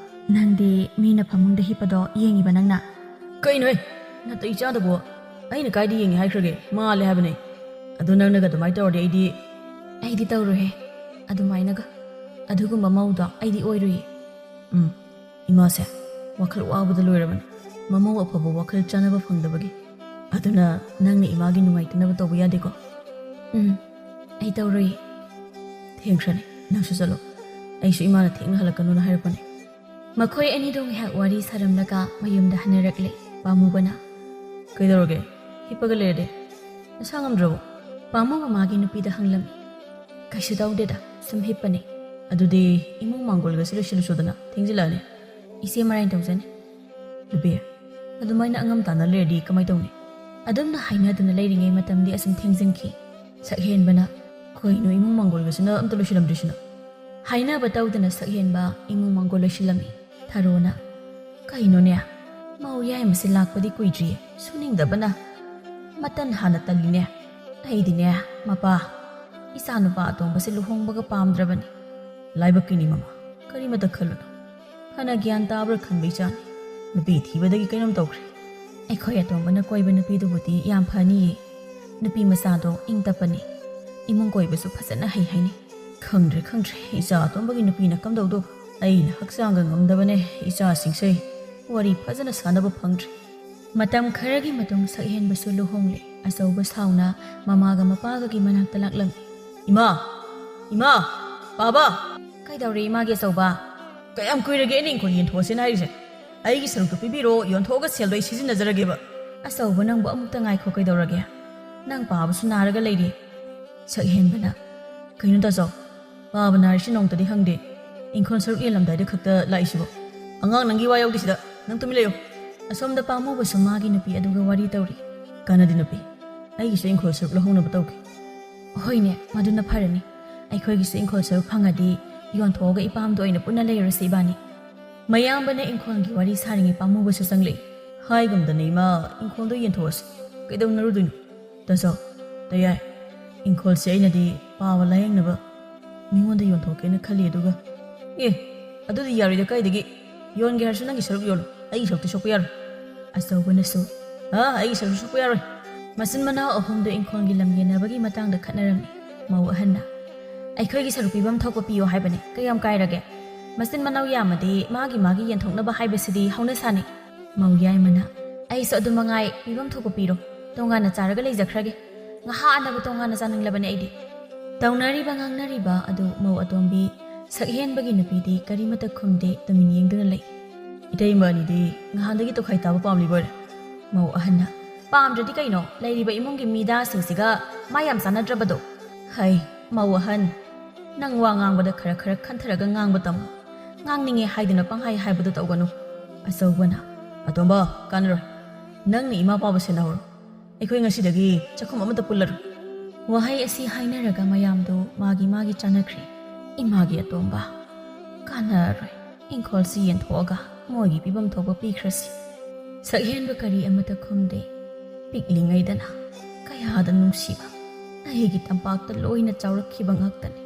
"ꯅꯪꯗꯤ ꯃꯤꯅ ꯐꯃꯨꯡꯗ ꯍꯤꯞꯄꯗꯣ ꯌꯦꯡꯉꯤꯕ ꯅꯪꯅ?" "ꯀꯩꯅꯣꯍꯦ, ꯅꯥꯇꯩ ꯆꯥꯗꯕꯣ꯫ ꯑꯩꯅ ꯀꯥꯏꯗ ꯌꯦꯡꯉꯤ ꯍꯥꯏꯈ꯭ꯔꯒꯦ? ꯃꯥꯜꯂꯦ ꯍꯥꯏꯕꯅꯦ꯫ ꯑꯗꯣ ꯅꯪꯅꯒ ꯑꯗꯨꯃꯥꯏꯅ ꯇꯧꯔꯗꯤ ꯑꯩꯗꯤ..." "ꯑꯩꯗꯤ ꯇꯧꯔꯣꯏꯍꯦ ꯑꯗꯨꯃꯥꯏꯅꯒ꯫ ꯑꯗꯨꯒꯨꯝꯕ ꯃꯧꯗꯣ ꯑꯩꯗꯤ ꯑꯣꯏꯔꯣꯏꯌꯦ꯫" "ꯎꯝ, ꯏꯃꯥꯁꯦ ꯋꯥꯈꯜ ꯋꯥꯕꯗ ꯂꯣꯏꯔꯕꯅꯤ, ꯃꯃꯧ ꯑꯐꯕ ꯋꯥꯈꯜ ꯆꯥꯟꯅꯕ ꯐꯪꯗꯕꯒꯤ꯫ ꯑꯗꯨꯅ ꯅꯪꯅ ꯏꯃꯥꯒꯤ ꯅꯨꯡꯉꯥꯏꯇꯅꯕ ꯇꯧꯕ ꯌꯥꯗꯦꯀꯣ?" "ꯎꯝ, ꯑꯩ ꯇꯧꯔꯣꯏꯌꯦ꯫" "ꯊꯦꯡꯈ꯭ꯔꯅꯤ, ꯅꯪꯁꯨ ꯆꯠꯂꯣ꯫ ꯑꯩꯁꯨ ꯏꯃꯥꯅ ꯊꯦꯡꯅ ꯍꯜꯂꯛꯀꯅꯨꯅ ꯍꯥꯏꯔꯛꯄꯅꯦ꯫" ꯃꯈꯣꯏ ꯑꯅꯤꯗꯣ ꯉꯥꯏꯍꯥꯛ ꯋꯥꯔꯤ ꯁꯥꯔꯝꯂꯒ ꯃꯌꯨꯝꯗ ꯍꯟꯅꯔꯛꯂꯦ ꯄꯥꯝꯃꯨꯕꯅ꯫ "ꯀꯩꯗꯧꯔꯒꯦ? ꯍꯤꯞꯄꯒ ꯂꯩꯔꯗꯤ?" "ꯅꯁꯥ ꯉꯝꯗ꯭ꯔꯕꯣ?" ꯄꯥꯝꯃꯨꯕ ꯃꯥꯒꯤ ꯅꯨꯄꯤꯗ ꯍꯪꯂꯝꯃꯤ꯫ "ꯀꯩꯁꯨ ꯇꯧꯗꯦꯗ, ꯁꯨꯝ ꯍꯤꯞꯄꯅꯦ꯫" "ꯑꯗꯨꯗꯤ ꯏꯃꯨꯡ ꯃꯥꯡꯒꯣꯜꯒꯁꯨ ꯂꯣꯏꯁꯤꯜꯂꯨꯁꯨꯗꯅ, ꯊꯦꯡꯖꯤꯜꯂꯛꯑꯅꯤ꯫" "ꯏꯆꯦ ꯃꯔꯥꯏꯅ ꯇꯧꯖꯅꯤ꯫" "ꯅꯨꯄꯤ, ꯑꯗꯨꯃꯥꯏꯅ ꯑꯉꯝ ꯇꯥꯟꯅ ꯂꯩꯔꯗꯤ ꯀꯃꯥꯏ ꯇꯧꯅꯤ?" ꯑꯗꯨꯝꯅ ꯍꯥꯏꯅꯗꯨꯅ ꯂꯩꯔꯤꯉꯩ ꯃꯇꯝꯗꯤ ꯑꯁꯨꯝ ꯊꯦꯡꯖꯤꯟꯈꯤ꯫ ꯁꯛꯍꯦꯟꯕꯅ, "ꯀꯩꯅꯣ ꯏꯃꯨꯡ ꯃꯥꯡꯒꯣꯜꯒꯁꯤꯅ ꯑꯝꯇ ꯂꯣꯏꯁꯤꯜꯂꯝꯗ꯭ꯔꯤꯁꯤꯅ?" ꯍꯥꯏꯅꯕ ꯇꯧꯗꯅ ꯁꯛꯍꯦꯟꯕ ꯏꯃꯨꯡ ꯃꯥꯡꯒꯣꯜ ꯂꯣꯏꯁꯤꯜꯂꯝꯃꯤ꯫ ꯊꯔꯣꯅ, "ꯀꯩꯅꯣꯅꯦ, ꯃꯧ ꯌꯥꯏꯃꯁꯤ ꯂꯥꯛꯄꯗꯤ ꯀꯨꯏꯗ꯭ꯔꯤꯌꯦ, ꯁꯨꯅꯤꯡꯗꯕꯅ ꯃꯇꯟ ꯍꯥꯟꯅ ꯇꯜꯂꯤꯅꯦ꯫ ꯑꯩꯗꯤꯅꯦ, ꯃꯄꯥ, ꯏꯆꯥ ꯅꯨꯄꯥ ꯑꯇꯣꯝꯕꯁꯦ ꯂꯨꯍꯣꯡꯕꯒ ꯄꯥꯝꯗ꯭ꯔꯕꯅꯤ꯫" "ꯂꯥꯏꯕꯛꯀꯤꯅꯤ ꯃꯃꯥ, ꯀꯔꯤꯃꯇ ꯈꯜꯂꯨꯅꯨ꯫ ꯐꯅ ꯒ꯭ꯌꯥꯟ ꯇꯥꯕ꯭ꯔꯥ ꯈꯟꯕ ꯏꯆꯥꯅꯤ꯫ ꯅꯨꯄꯤ ꯊꯤꯕꯗꯒꯤ ꯀꯩꯅꯣꯝ ꯇꯧꯈ꯭ꯔꯦ꯫ ꯑꯩꯈꯣꯏ ꯑꯇꯣꯝꯕꯅ ꯀꯣꯏꯕ ꯅꯨꯄꯤꯗꯨꯕꯨꯗꯤ ꯌꯥꯝ ꯐꯅꯤꯌꯦ꯫ ꯅꯨꯄꯤ ꯃꯆꯥꯗꯣ ꯏꯪ ꯇꯞꯄꯅꯤ, ꯏꯃꯨꯡ ꯀꯣꯏꯕꯁꯨ ꯐꯖꯅ ꯍꯩ ꯍꯥꯏꯅꯤ꯫" "ꯈꯪꯗ꯭ꯔꯦ, ꯈꯪꯗ꯭ꯔꯦ, ꯏꯆꯥ ꯑꯇꯣꯝꯕꯒꯤ ꯅꯨꯄꯤꯅ ꯀꯝꯗꯧꯗꯣ꯫ ꯑꯩꯅ ꯍꯛꯆꯥꯡꯒ ꯉꯝꯗꯕꯅꯦ, ꯏꯆꯥꯁꯤꯡꯁꯦ ꯋꯥꯔꯤ ꯐꯖꯅ ꯁꯥꯟꯅꯕ ꯐꯪꯗ꯭ꯔꯦ꯫" ꯃꯇꯝ ꯈꯔꯒꯤ ꯃꯇꯨꯡ ꯁꯛꯍꯦꯟꯕꯁꯨ ꯂꯨꯍꯣꯡꯂꯦ꯫ ꯑꯆꯧꯕ ꯁꯥꯎꯅ ꯃꯃꯥꯒ ꯃꯄꯥꯒꯒꯤ ꯃꯅꯥꯛꯇ ꯂꯥꯛꯂꯝꯃꯤ꯫ "ꯏꯃꯥ! ꯏꯃꯥ! ꯄꯥꯕ!" "ꯀꯩꯗꯧꯔꯦ ꯏꯃꯥꯒꯤ ꯑꯆꯧꯕ?" "ꯀꯌꯥꯝ ꯀꯨꯏꯔꯒꯦ ꯑꯩꯅ ꯏꯪꯈꯣꯜ ꯌꯦꯟꯊꯣꯛꯑꯁꯦꯅ ꯍꯥꯏꯔꯤꯁꯦ? ꯑꯩꯒꯤ ꯁꯔꯨꯛꯇꯨ ꯄꯤꯕꯤꯔꯣ, ꯌꯣꯟꯊꯣꯛꯑꯒ ꯁꯦꯜꯗꯣ ꯑꯩ ꯁꯤꯖꯤꯟꯅꯖꯔꯒꯦꯕ꯫" "ꯑꯆꯧꯕ, ꯅꯪꯕꯨ ꯑꯃꯨꯛꯇ ꯉꯥꯏꯈꯣ, ꯀꯩꯗꯧꯔꯒꯦ? ꯅꯪ ꯄꯥꯕꯁꯨ ꯅꯥꯔꯒ ꯂꯩꯔꯤ꯫" ꯁꯛꯍꯦꯟꯕꯅ, "ꯀꯩꯅꯣ ꯇꯥꯆꯧ, ꯄꯥꯕ ꯅꯥꯔꯤꯁꯤ ꯅꯣꯡꯇꯗꯤ ꯍꯪꯗꯦ꯫ ꯏꯪꯈꯣꯜ ꯁꯔꯨꯛ ꯌꯦꯜꯂꯝꯗꯥꯏꯗ ꯈꯛꯇ ꯂꯥꯛꯏꯁꯤꯕꯣ?" "ꯑꯉꯥꯡ, ꯅꯪꯒꯤ ꯋꯥ ꯌꯥꯎꯗꯦ ꯁꯤꯗ꯫ ꯅꯪ ꯇꯨꯃꯤꯟ ꯂꯩꯌꯨ꯫" ꯑꯁꯣꯝꯗ ꯄꯥꯝꯃꯨꯕꯁꯨ ꯃꯥꯒꯤ ꯅꯨꯄꯤ ꯑꯗꯨꯒ ꯋꯥꯔꯤ ꯇꯧꯔꯤ꯫ "ꯀꯥꯟꯅꯗꯦ ꯅꯨꯄꯤ, ꯑꯩꯒꯤꯁꯨ ꯏꯪꯈꯣꯜ ꯁꯔꯨꯛ ꯂꯧꯍꯧꯅꯕ ꯇꯧꯒꯦ꯫" "ꯍꯣꯏꯅꯦ, ꯃꯗꯨꯅ ꯐꯔꯅꯤ꯫ ꯑꯩꯈꯣꯏꯒꯤꯁꯨ ꯏꯪꯈꯣꯜ ꯁꯔꯨꯛ ꯐꯪꯉꯗꯤ ꯌꯣꯟꯊꯣꯛꯑꯒ ꯏꯄꯥꯝꯗ ꯑꯣꯏꯅ ꯄꯨꯟꯅ ꯂꯩꯔꯁꯤ ꯏꯕꯥꯅꯤ꯫" ꯃꯌꯥꯝꯕꯅ ꯏꯪꯈꯣꯜꯒꯤ ꯋꯥꯔꯤ ꯁꯥꯔꯤꯉꯩ ꯄꯥꯝꯃꯨꯕꯁꯨ ꯆꯪꯂꯛꯏ꯫ "ꯍꯥꯏꯒꯨꯝꯗꯅ ꯏꯃꯥ, ꯏꯪꯈꯣꯜꯗꯣ ꯌꯦꯟꯊꯣꯛꯑꯁꯤ꯫ ꯀꯩꯗꯧꯅꯔꯨꯗꯣꯏꯅꯣ?" "ꯇꯥꯆꯧ, ꯇꯌꯥꯏ, ꯏꯪꯈꯣꯜꯁꯦ ꯑꯩꯅꯗꯤ ꯄꯥꯕ ꯂꯥꯌꯦꯡꯅꯕ ꯃꯤꯉꯣꯟꯗ ꯌꯣꯟꯊꯣꯛꯀꯦꯅ ꯈꯜꯂꯤ, ꯑꯗꯨꯒ꯫" "ꯑꯦ, ꯑꯗꯨꯗꯤ ꯌꯥꯔꯣꯏꯗ, ꯀꯥꯏꯗꯒꯤ? ꯌꯣꯟꯒꯦ ꯍꯥꯏꯔꯁꯨ ꯅꯪꯒꯤ ꯁꯔꯨꯛ ꯌꯣꯜꯂꯨ, ꯑꯩꯒꯤ ꯁꯔꯨꯛꯇꯤ ꯁꯣꯛꯄ ꯌꯥꯔꯣꯏ꯫" ꯑꯆꯧꯕꯅꯁꯨ, "ꯑ, ꯑꯩꯒꯤ ꯁꯔꯨꯛꯁꯨ ꯁꯣꯛꯄ ꯌꯥꯔꯣꯏ꯫" ꯃꯆꯤꯟ ꯃꯅꯥꯎ ꯑꯍꯨꯝꯗꯨ ꯏꯪꯈꯣꯜꯒꯤ ꯂꯝ ꯌꯦꯟꯅꯕꯒꯤ ꯃꯇꯥꯡꯗ ꯈꯠꯅꯔꯝꯃꯤ꯫ ꯃꯧ ꯑꯍꯟꯅ, "ꯑꯩꯈꯣꯏꯒꯤ ꯁꯔꯨꯛ ꯄꯤꯐꯝ ꯊꯣꯛꯄ ꯄꯤꯌꯣ ꯍꯥꯏꯕꯅꯤ, ꯀꯌꯥꯝ ꯀꯥꯏꯔꯒꯦ? ꯃꯆꯤꯟ ꯃꯅꯥꯎ ꯌꯥꯝꯃꯗꯤ ꯃꯥꯒꯤ ꯃꯥꯒꯤ ꯌꯦꯟꯊꯣꯛꯅꯕ ꯍꯥꯏꯕꯁꯤꯗꯤ ꯍꯧꯅꯁꯥꯅꯤ꯫" ꯃꯧ ꯌꯥꯏꯃꯅ, "ꯑꯩꯁꯨ ꯑꯗꯨ ꯃꯉꯥꯏ, ꯄꯤꯐꯝ ꯊꯣꯛꯄ ꯄꯤꯔꯣ, ꯇꯣꯉꯥꯟꯅ ꯆꯥꯔꯒ ꯂꯩꯖꯈ꯭ꯔꯒꯦ꯫ ꯉꯍꯥꯛ ꯑꯅꯕ ꯇꯣꯉꯥꯟꯅ ꯆꯥꯅꯤꯡꯂꯕꯅꯤ ꯑꯩꯗꯤ꯫" ꯇꯧꯅꯔꯤꯕ ꯉꯥꯡꯅꯔꯤꯕ ꯑꯗꯨ ꯃꯧ ꯑꯇꯣꯝꯕꯤ ꯁꯛꯍꯦꯟꯕꯒꯤ ꯅꯨꯄꯤꯗꯤ ꯀꯔꯤꯃꯇ ꯈꯨꯝꯗꯦ, ꯇꯨꯃꯤꯟ ꯌꯦꯡꯗꯨꯅ ꯂꯩ꯫ "ꯏꯇꯩꯃ ꯑꯅꯤꯗꯤ ꯉꯍꯥꯟꯗꯒꯤ ꯇꯣꯈꯥꯏ ꯇꯥꯕ ꯄꯥꯝꯂꯤꯕ ꯑꯣꯏꯔꯦ꯫" ꯃꯧ ꯑꯍꯟꯅ, ꯄꯥꯝꯗ꯭ꯔꯗꯤ ꯀꯩꯅꯣ, ꯂꯩꯔꯤꯕ ꯏꯃꯨꯡꯒꯤ ꯃꯤꯗꯥꯁꯤꯡꯁꯤꯒ ꯃꯥ ꯌꯥꯝ ꯆꯥꯟꯅꯗ꯭ꯔꯕꯗꯣ? ꯍꯩ, ꯃꯧ ꯑꯍꯟ, ꯅꯪ ꯋꯥ ꯉꯥꯡꯕꯗ ꯈꯔ ꯈꯔ ꯈꯟꯊꯔꯒ ꯉꯥꯡꯕ ꯇꯝꯃꯨ꯫ ꯉꯥꯡꯅꯤꯡꯉꯦ ꯍꯥꯏꯗꯨꯅ ꯄꯪꯍꯥꯏ ꯍꯥꯏꯕꯗꯨ ꯇꯧꯒꯅꯨ꯫ ꯑꯆꯧꯕꯅ, "ꯑꯇꯣꯝꯕ, ꯀꯥꯟꯅꯔꯣꯏ꯫ ꯅꯪꯅ ꯏꯃꯥ ꯄꯥꯕ ꯁꯦꯟꯅꯍꯧꯔꯣ꯫ ꯑꯩꯈꯣꯏ ꯉꯁꯤꯗꯒꯤ ꯆꯥꯛꯈꯨꯝ ꯑꯃꯠꯇ ꯄꯨꯜꯂꯔꯣꯏ꯫" ꯋꯥꯍꯩ ꯑꯁꯤ ꯍꯥꯏꯅꯔꯒ ꯃꯌꯥꯝꯗꯨ ꯃꯥꯒꯤ ꯃꯥꯒꯤ ꯆꯥꯟꯅꯈ꯭ꯔꯦ꯫ ꯏꯃꯥꯒꯤ ꯑꯇꯣꯝꯕ, ꯀꯥꯟꯅꯔꯔꯣꯏ꯫ ꯏꯪꯈꯣꯜꯁꯤ ꯌꯦꯟꯊꯣꯛꯑꯒ ꯃꯣꯏꯒꯤ ꯄꯤꯐꯝ ꯊꯣꯛꯄ ꯄꯤꯈ꯭ꯔꯁꯤ꯫ ꯁꯛꯍꯦꯟꯕ ꯀꯔꯤ ꯑꯃꯠꯇ ꯈꯨꯝꯗꯦ꯫ ꯄꯤꯛꯂꯤꯉꯩꯗꯅ ꯀꯌꯥꯗ ꯅꯨꯡꯁꯤꯕ ꯑꯩꯒꯤ ꯇꯝꯄꯥꯛꯇ ꯂꯣꯏꯅ ꯆꯥꯎꯔꯛꯈꯤꯕ ꯉꯥꯛꯇꯅꯤ꯫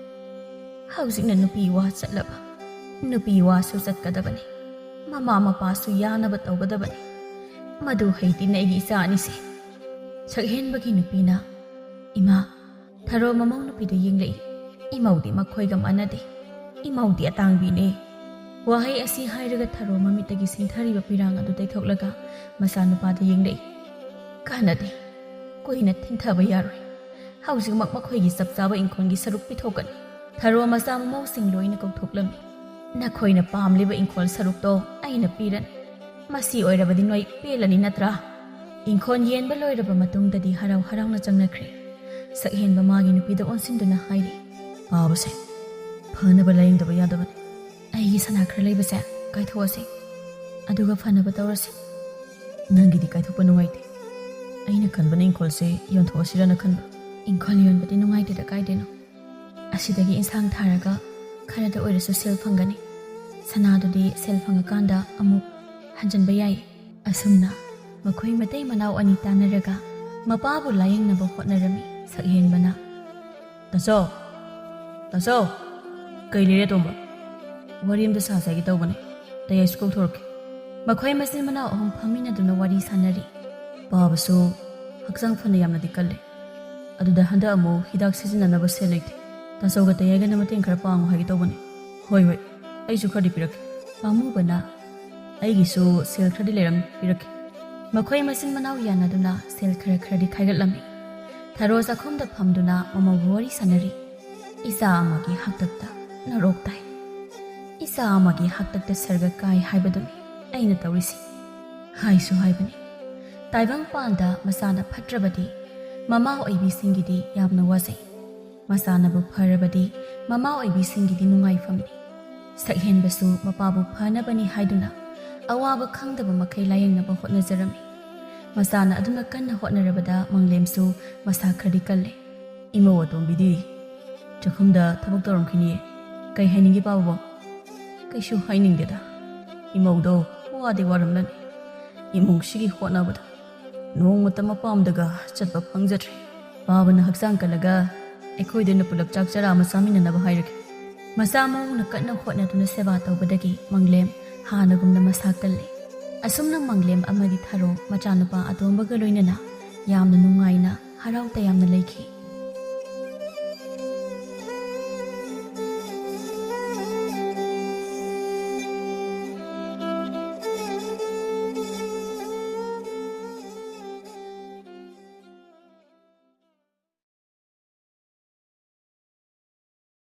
ꯍꯧꯖꯤꯛꯅ ꯅꯨꯄꯤ ꯋꯥ ꯆꯠꯂꯕ, ꯅꯨꯄꯤ ꯋꯥꯁꯨ ꯆꯠꯀꯗꯕꯅꯤ꯫ ꯃꯃꯥ ꯃꯄꯥꯁꯨ ꯌꯥꯅꯕ ꯇꯧꯒꯗꯕꯅꯤ꯫ ꯃꯗꯨ ꯍꯩꯇꯤꯅ ꯑꯩꯒꯤ ꯏꯆꯥ ꯑꯅꯤꯁꯦ꯫ ꯁꯛꯍꯦꯟꯕꯒꯤ ꯅꯨꯄꯤꯅ, "ꯏꯃꯥ, ꯊꯔꯣ ꯃꯃꯧ ꯅꯨꯄꯤꯗ ꯌꯦꯡꯂꯛꯏ꯫ ꯏꯃꯧꯗꯤ ꯃꯈꯣꯏꯒ ꯃꯥꯟꯅꯗꯦ꯫ ꯏꯃꯧꯗꯤ ꯑꯇꯥꯡꯕꯤꯅꯦ꯫" ꯋꯥꯍꯩ ꯑꯁꯤ ꯍꯥꯏꯔꯒ ꯊꯔꯣ ꯃꯃꯤꯠꯇꯒꯤ ꯁꯤꯡꯊꯔꯤꯕ ꯄꯤꯔꯥꯡ ꯑꯗꯨ ꯇꯩꯊꯣꯛꯂꯒ ꯃꯆꯥꯅꯨꯄꯥꯗ ꯌꯦꯡꯂꯛꯏ꯫ "ꯀꯥꯟꯅꯗꯦ꯫ ꯀꯨꯏꯅ ꯊꯤꯟꯊꯕ ꯌꯥꯔꯣꯏ꯫ ꯍꯧꯖꯤꯛꯃꯛ ꯃꯈꯣꯏꯒꯤ ꯆꯞ ꯆꯥꯕ ꯏꯪꯈꯣꯜꯒꯤ ꯁꯔꯨꯛ ꯄꯤꯊꯣꯛꯀꯅꯤ꯫" ꯊꯔꯣ ꯃꯆꯥ ꯃꯃꯧꯁꯤꯡ ꯂꯣꯏꯅ ꯀꯧꯊꯣꯛꯂꯝꯃꯤ꯫ "ꯅꯈꯣꯏꯅ ꯄꯥꯝꯂꯤꯕ ꯏꯪꯈꯣꯜ ꯁꯔꯨꯛꯇꯣ ꯑꯩꯅ ꯄꯤꯔꯅꯤ꯫ ꯃꯁꯤ ꯑꯣꯏꯔꯕꯗꯤ ꯅꯣꯏ ꯄꯦꯜꯂꯅꯤ ꯅꯠꯇ꯭ꯔꯥ?" ꯏꯪꯈꯣꯜ ꯌꯦꯟꯕ ꯂꯣꯏꯔꯕ ꯃꯇꯨꯡꯗꯗꯤ ꯍꯔꯥꯎ ꯍꯔꯥꯎꯅ ꯆꯪꯅꯈ꯭ꯔꯦ꯫ ꯁꯛꯍꯦꯟꯕ ꯃꯥꯒꯤ ꯅꯨꯄꯤꯗ ꯑꯣꯟꯁꯤꯟꯗꯨꯅ ꯍꯥꯏꯔꯤ, "ꯄꯥꯕꯁꯦ ꯐꯅꯕ ꯂꯥꯌꯦꯡꯗꯕ ꯌꯥꯗꯕꯅꯤ꯫ ꯑꯩꯒꯤ ꯁꯅꯥ ꯈꯔ ꯂꯩꯕꯁꯦ ꯀꯥꯏꯊꯣꯛꯑꯁꯤ, ꯑꯗꯨꯒ ꯐꯅꯕ ꯇꯧꯔꯁꯤ꯫" "ꯅꯪꯒꯤꯗꯤ ꯀꯥꯏꯊꯣꯛꯄ ꯅꯨꯡꯉꯥꯏꯇꯦ꯫ ꯑꯩꯅ ꯈꯟꯕꯅ ꯏꯪꯈꯣꯜꯁꯦ ꯌꯣꯟꯊꯣꯛꯑꯁꯤꯔꯅ ꯈꯟꯕ꯫" "ꯏꯪꯈꯣꯜ ꯌꯣꯟꯕꯗꯤ ꯅꯨꯡꯉꯥꯏꯇꯦꯗ, ꯀꯥꯏꯗꯦꯅꯣ? ꯑꯁꯤꯗꯒꯤ ꯏꯟꯁꯥꯡ ꯊꯥꯔꯒ ꯈꯔꯗ ꯑꯣꯏꯔꯁꯨ ꯁꯦꯜ ꯐꯪꯒꯅꯤ꯫ ꯁꯅꯥꯗꯨꯗꯤ ꯁꯦꯜ ꯐꯪꯉꯀꯥꯟꯗ ꯑꯃꯨꯛ ꯍꯟꯖꯤꯟꯕ ꯌꯥꯏ꯫" ꯑꯁꯨꯝꯅ ꯃꯈꯣꯏ ꯃꯇꯩ ꯃꯅꯥꯎ ꯑꯅꯤ ꯇꯥꯟꯅꯔꯒ ꯃꯄꯥꯕꯨ ꯂꯥꯌꯦꯡꯅꯕ ꯍꯣꯠꯅꯔꯝꯃꯤ꯫ ꯁꯛꯍꯦꯟꯕꯅ, "ꯇꯥꯆꯧ, ꯇꯥꯆꯧ, ꯀꯩ ꯂꯩꯔꯦ ꯇꯣꯝꯕ?" "ꯋꯥꯔꯤ ꯑꯝꯇ ꯁꯥꯁꯦ ꯍꯥꯏꯒꯦ ꯇꯧꯕꯅꯦ꯫ ꯇꯌꯥꯏꯁꯨ ꯀꯧꯊꯣꯔꯛꯀꯦ꯫" ꯃꯈꯣꯏ ꯃꯆꯤꯟ ꯃꯅꯥꯎ ꯑꯍꯨꯝ ꯐꯝꯃꯤꯟꯅꯗꯨꯅ ꯋꯥꯔꯤ ꯁꯥꯟꯅꯔꯤ꯫ "ꯄꯥꯕꯁꯨ ꯍꯛꯆꯥꯡ ꯐꯅ ꯌꯥꯝꯅꯗꯤ ꯀꯜꯂꯦ꯫ ꯑꯗꯨꯗ ꯍꯟꯗꯛ ꯑꯃꯨꯛ ꯍꯤꯗꯥꯛ ꯁꯤꯖꯤꯟꯅꯅꯕ ꯁꯦꯜ ꯂꯩꯇꯦ꯫ ꯇꯥꯆꯧꯒ ꯇꯌꯥꯏꯒꯅ ꯃꯇꯦꯡ ꯈꯔ ꯄꯥꯡꯉꯨ ꯍꯥꯏꯒꯦ ꯇꯧꯕꯅꯦ꯫" "ꯍꯣꯏ, ꯍꯣꯏ, ꯑꯩꯁꯨ ꯈꯔꯗꯤ ꯄꯤꯔꯛꯀꯦ꯫" ꯄꯥꯝꯃꯨꯕꯅ, "ꯑꯩꯒꯤꯁꯨ ꯁꯦꯜ ꯈꯔꯗꯤ ꯂꯩꯔꯝ, ꯄꯤꯔꯛꯀꯦ꯫" ꯃꯈꯣꯏ ꯃꯆꯤꯟ ꯃꯅꯥꯎ ꯌꯥꯅꯗꯨꯅ ꯁꯦꯜ ꯈꯔ ꯈꯔꯗꯤ ꯈꯥꯏꯒꯠꯂꯝꯃꯤ꯫ ꯊꯔꯣ ꯆꯥꯛꯈꯨꯝꯗ ꯐꯝꯗꯨꯅ ꯃꯃꯧꯒ ꯋꯥꯔꯤ ꯁꯥꯟꯅꯔꯤ꯫ "ꯏꯆꯥ ꯑꯃꯒꯤ ꯍꯥꯛꯇꯛꯇ ꯅꯔꯣꯛ ꯇꯥꯏ, ꯏꯆꯥ ꯑꯃꯒꯤ ꯍꯥꯛꯇꯛꯇ ꯁꯔꯒ ꯀꯥꯏ ꯍꯥꯏꯕꯗꯨꯅꯤ ꯑꯩꯅ ꯇꯧꯔꯤꯁꯤ꯫" ꯍꯥꯏꯁꯨ ꯍꯥꯏꯕꯅꯤ, ꯇꯥꯏꯕꯪꯄꯥꯟꯗ ꯃꯆꯥꯅ ꯐꯠꯇ꯭ꯔꯕꯗꯤ ꯃꯃꯥ ꯑꯣꯏꯕꯤꯁꯤꯡꯒꯤꯗꯤ ꯌꯥꯝꯅ ꯋꯥꯖꯩ꯫ ꯃꯆꯥꯅꯕꯨ ꯐꯔꯕꯗꯤ ꯃꯃꯥ ꯑꯣꯏꯕꯤꯁꯤꯡꯒꯤꯗꯤ ꯅꯨꯡꯉꯥꯏꯐꯝꯅꯤ꯫ ꯁꯛꯍꯦꯟꯕꯁꯨ ꯃꯄꯥꯕꯨ ꯐꯅꯕꯅꯤ ꯍꯥꯏꯗꯨꯅ ꯑꯋꯥꯕ ꯈꯪꯗꯕ ꯃꯈꯩ ꯂꯥꯌꯦꯡꯅꯕ ꯍꯣꯠꯅꯖꯔꯝꯃꯤ꯫ ꯃꯆꯥꯅ ꯑꯗꯨꯅ ꯀꯟꯅ ꯍꯣꯠꯅꯔꯕꯗ ꯃꯪꯂꯦꯝꯁꯨ ꯃꯁꯥ ꯈꯔꯗꯤ ꯀꯜꯂꯦ꯫ "ꯏꯃꯧ ꯑꯇꯣꯝꯕꯤꯗꯤ ꯆꯥꯛꯈꯨꯝꯗ ꯊꯕꯛ ꯇꯧꯔꯝꯈꯤꯅꯤꯌꯦ꯫ ꯀꯩ ꯍꯥꯏꯅꯤꯡꯒꯦ ꯄꯥꯕꯕꯣ?" "ꯀꯩꯁꯨ ꯍꯥꯏꯅꯤꯡꯗꯦꯗ꯫ ꯏꯃꯧꯗꯣ ꯋꯥꯗꯤ ꯋꯥꯔꯝꯂꯅꯤ꯫ ꯏꯃꯨꯡꯁꯤꯒꯤ ꯍꯣꯠꯅꯕꯗ ꯅꯣꯡꯃꯇ ꯃꯄꯥꯝꯗꯒ ꯆꯠꯄ ꯐꯪꯖꯗ꯭ꯔꯦ꯫ ꯄꯥꯕꯅ ꯍꯛꯆꯥꯡ ꯀꯜꯂꯒ ꯑꯩꯈꯣꯏꯗ ꯑꯣꯏꯅ ꯄꯨꯂꯞ ꯆꯥꯛ ꯆꯔꯥ ꯑꯃ ꯆꯥꯃꯤꯟꯅꯅꯕ ꯍꯥꯏꯔꯒꯦ꯫" ꯃꯆꯥ ꯃꯎꯅ ꯀꯟꯅ ꯍꯣꯠꯅꯗꯨꯅ ꯁꯦꯕꯥ ꯇꯧꯕꯗꯒꯤ ꯃꯪꯂꯦꯝ ꯍꯥꯟꯅꯒꯨꯝꯅ ꯃꯁꯥ ꯀꯜꯂꯦ꯫ ꯑꯁꯨꯝꯅ ꯃꯪꯂꯦꯝ ꯑꯃꯗꯤ ꯊꯔꯣ ꯃꯆꯥꯅꯨꯄꯥ ꯑꯇꯣꯝꯕꯒ ꯂꯣꯏꯅꯅ ꯌꯥꯝꯅ ꯅꯨꯡꯉꯥꯏꯅ ꯍꯔꯥꯎ ꯇꯌꯥꯝꯅ ꯂꯩꯈꯤ꯫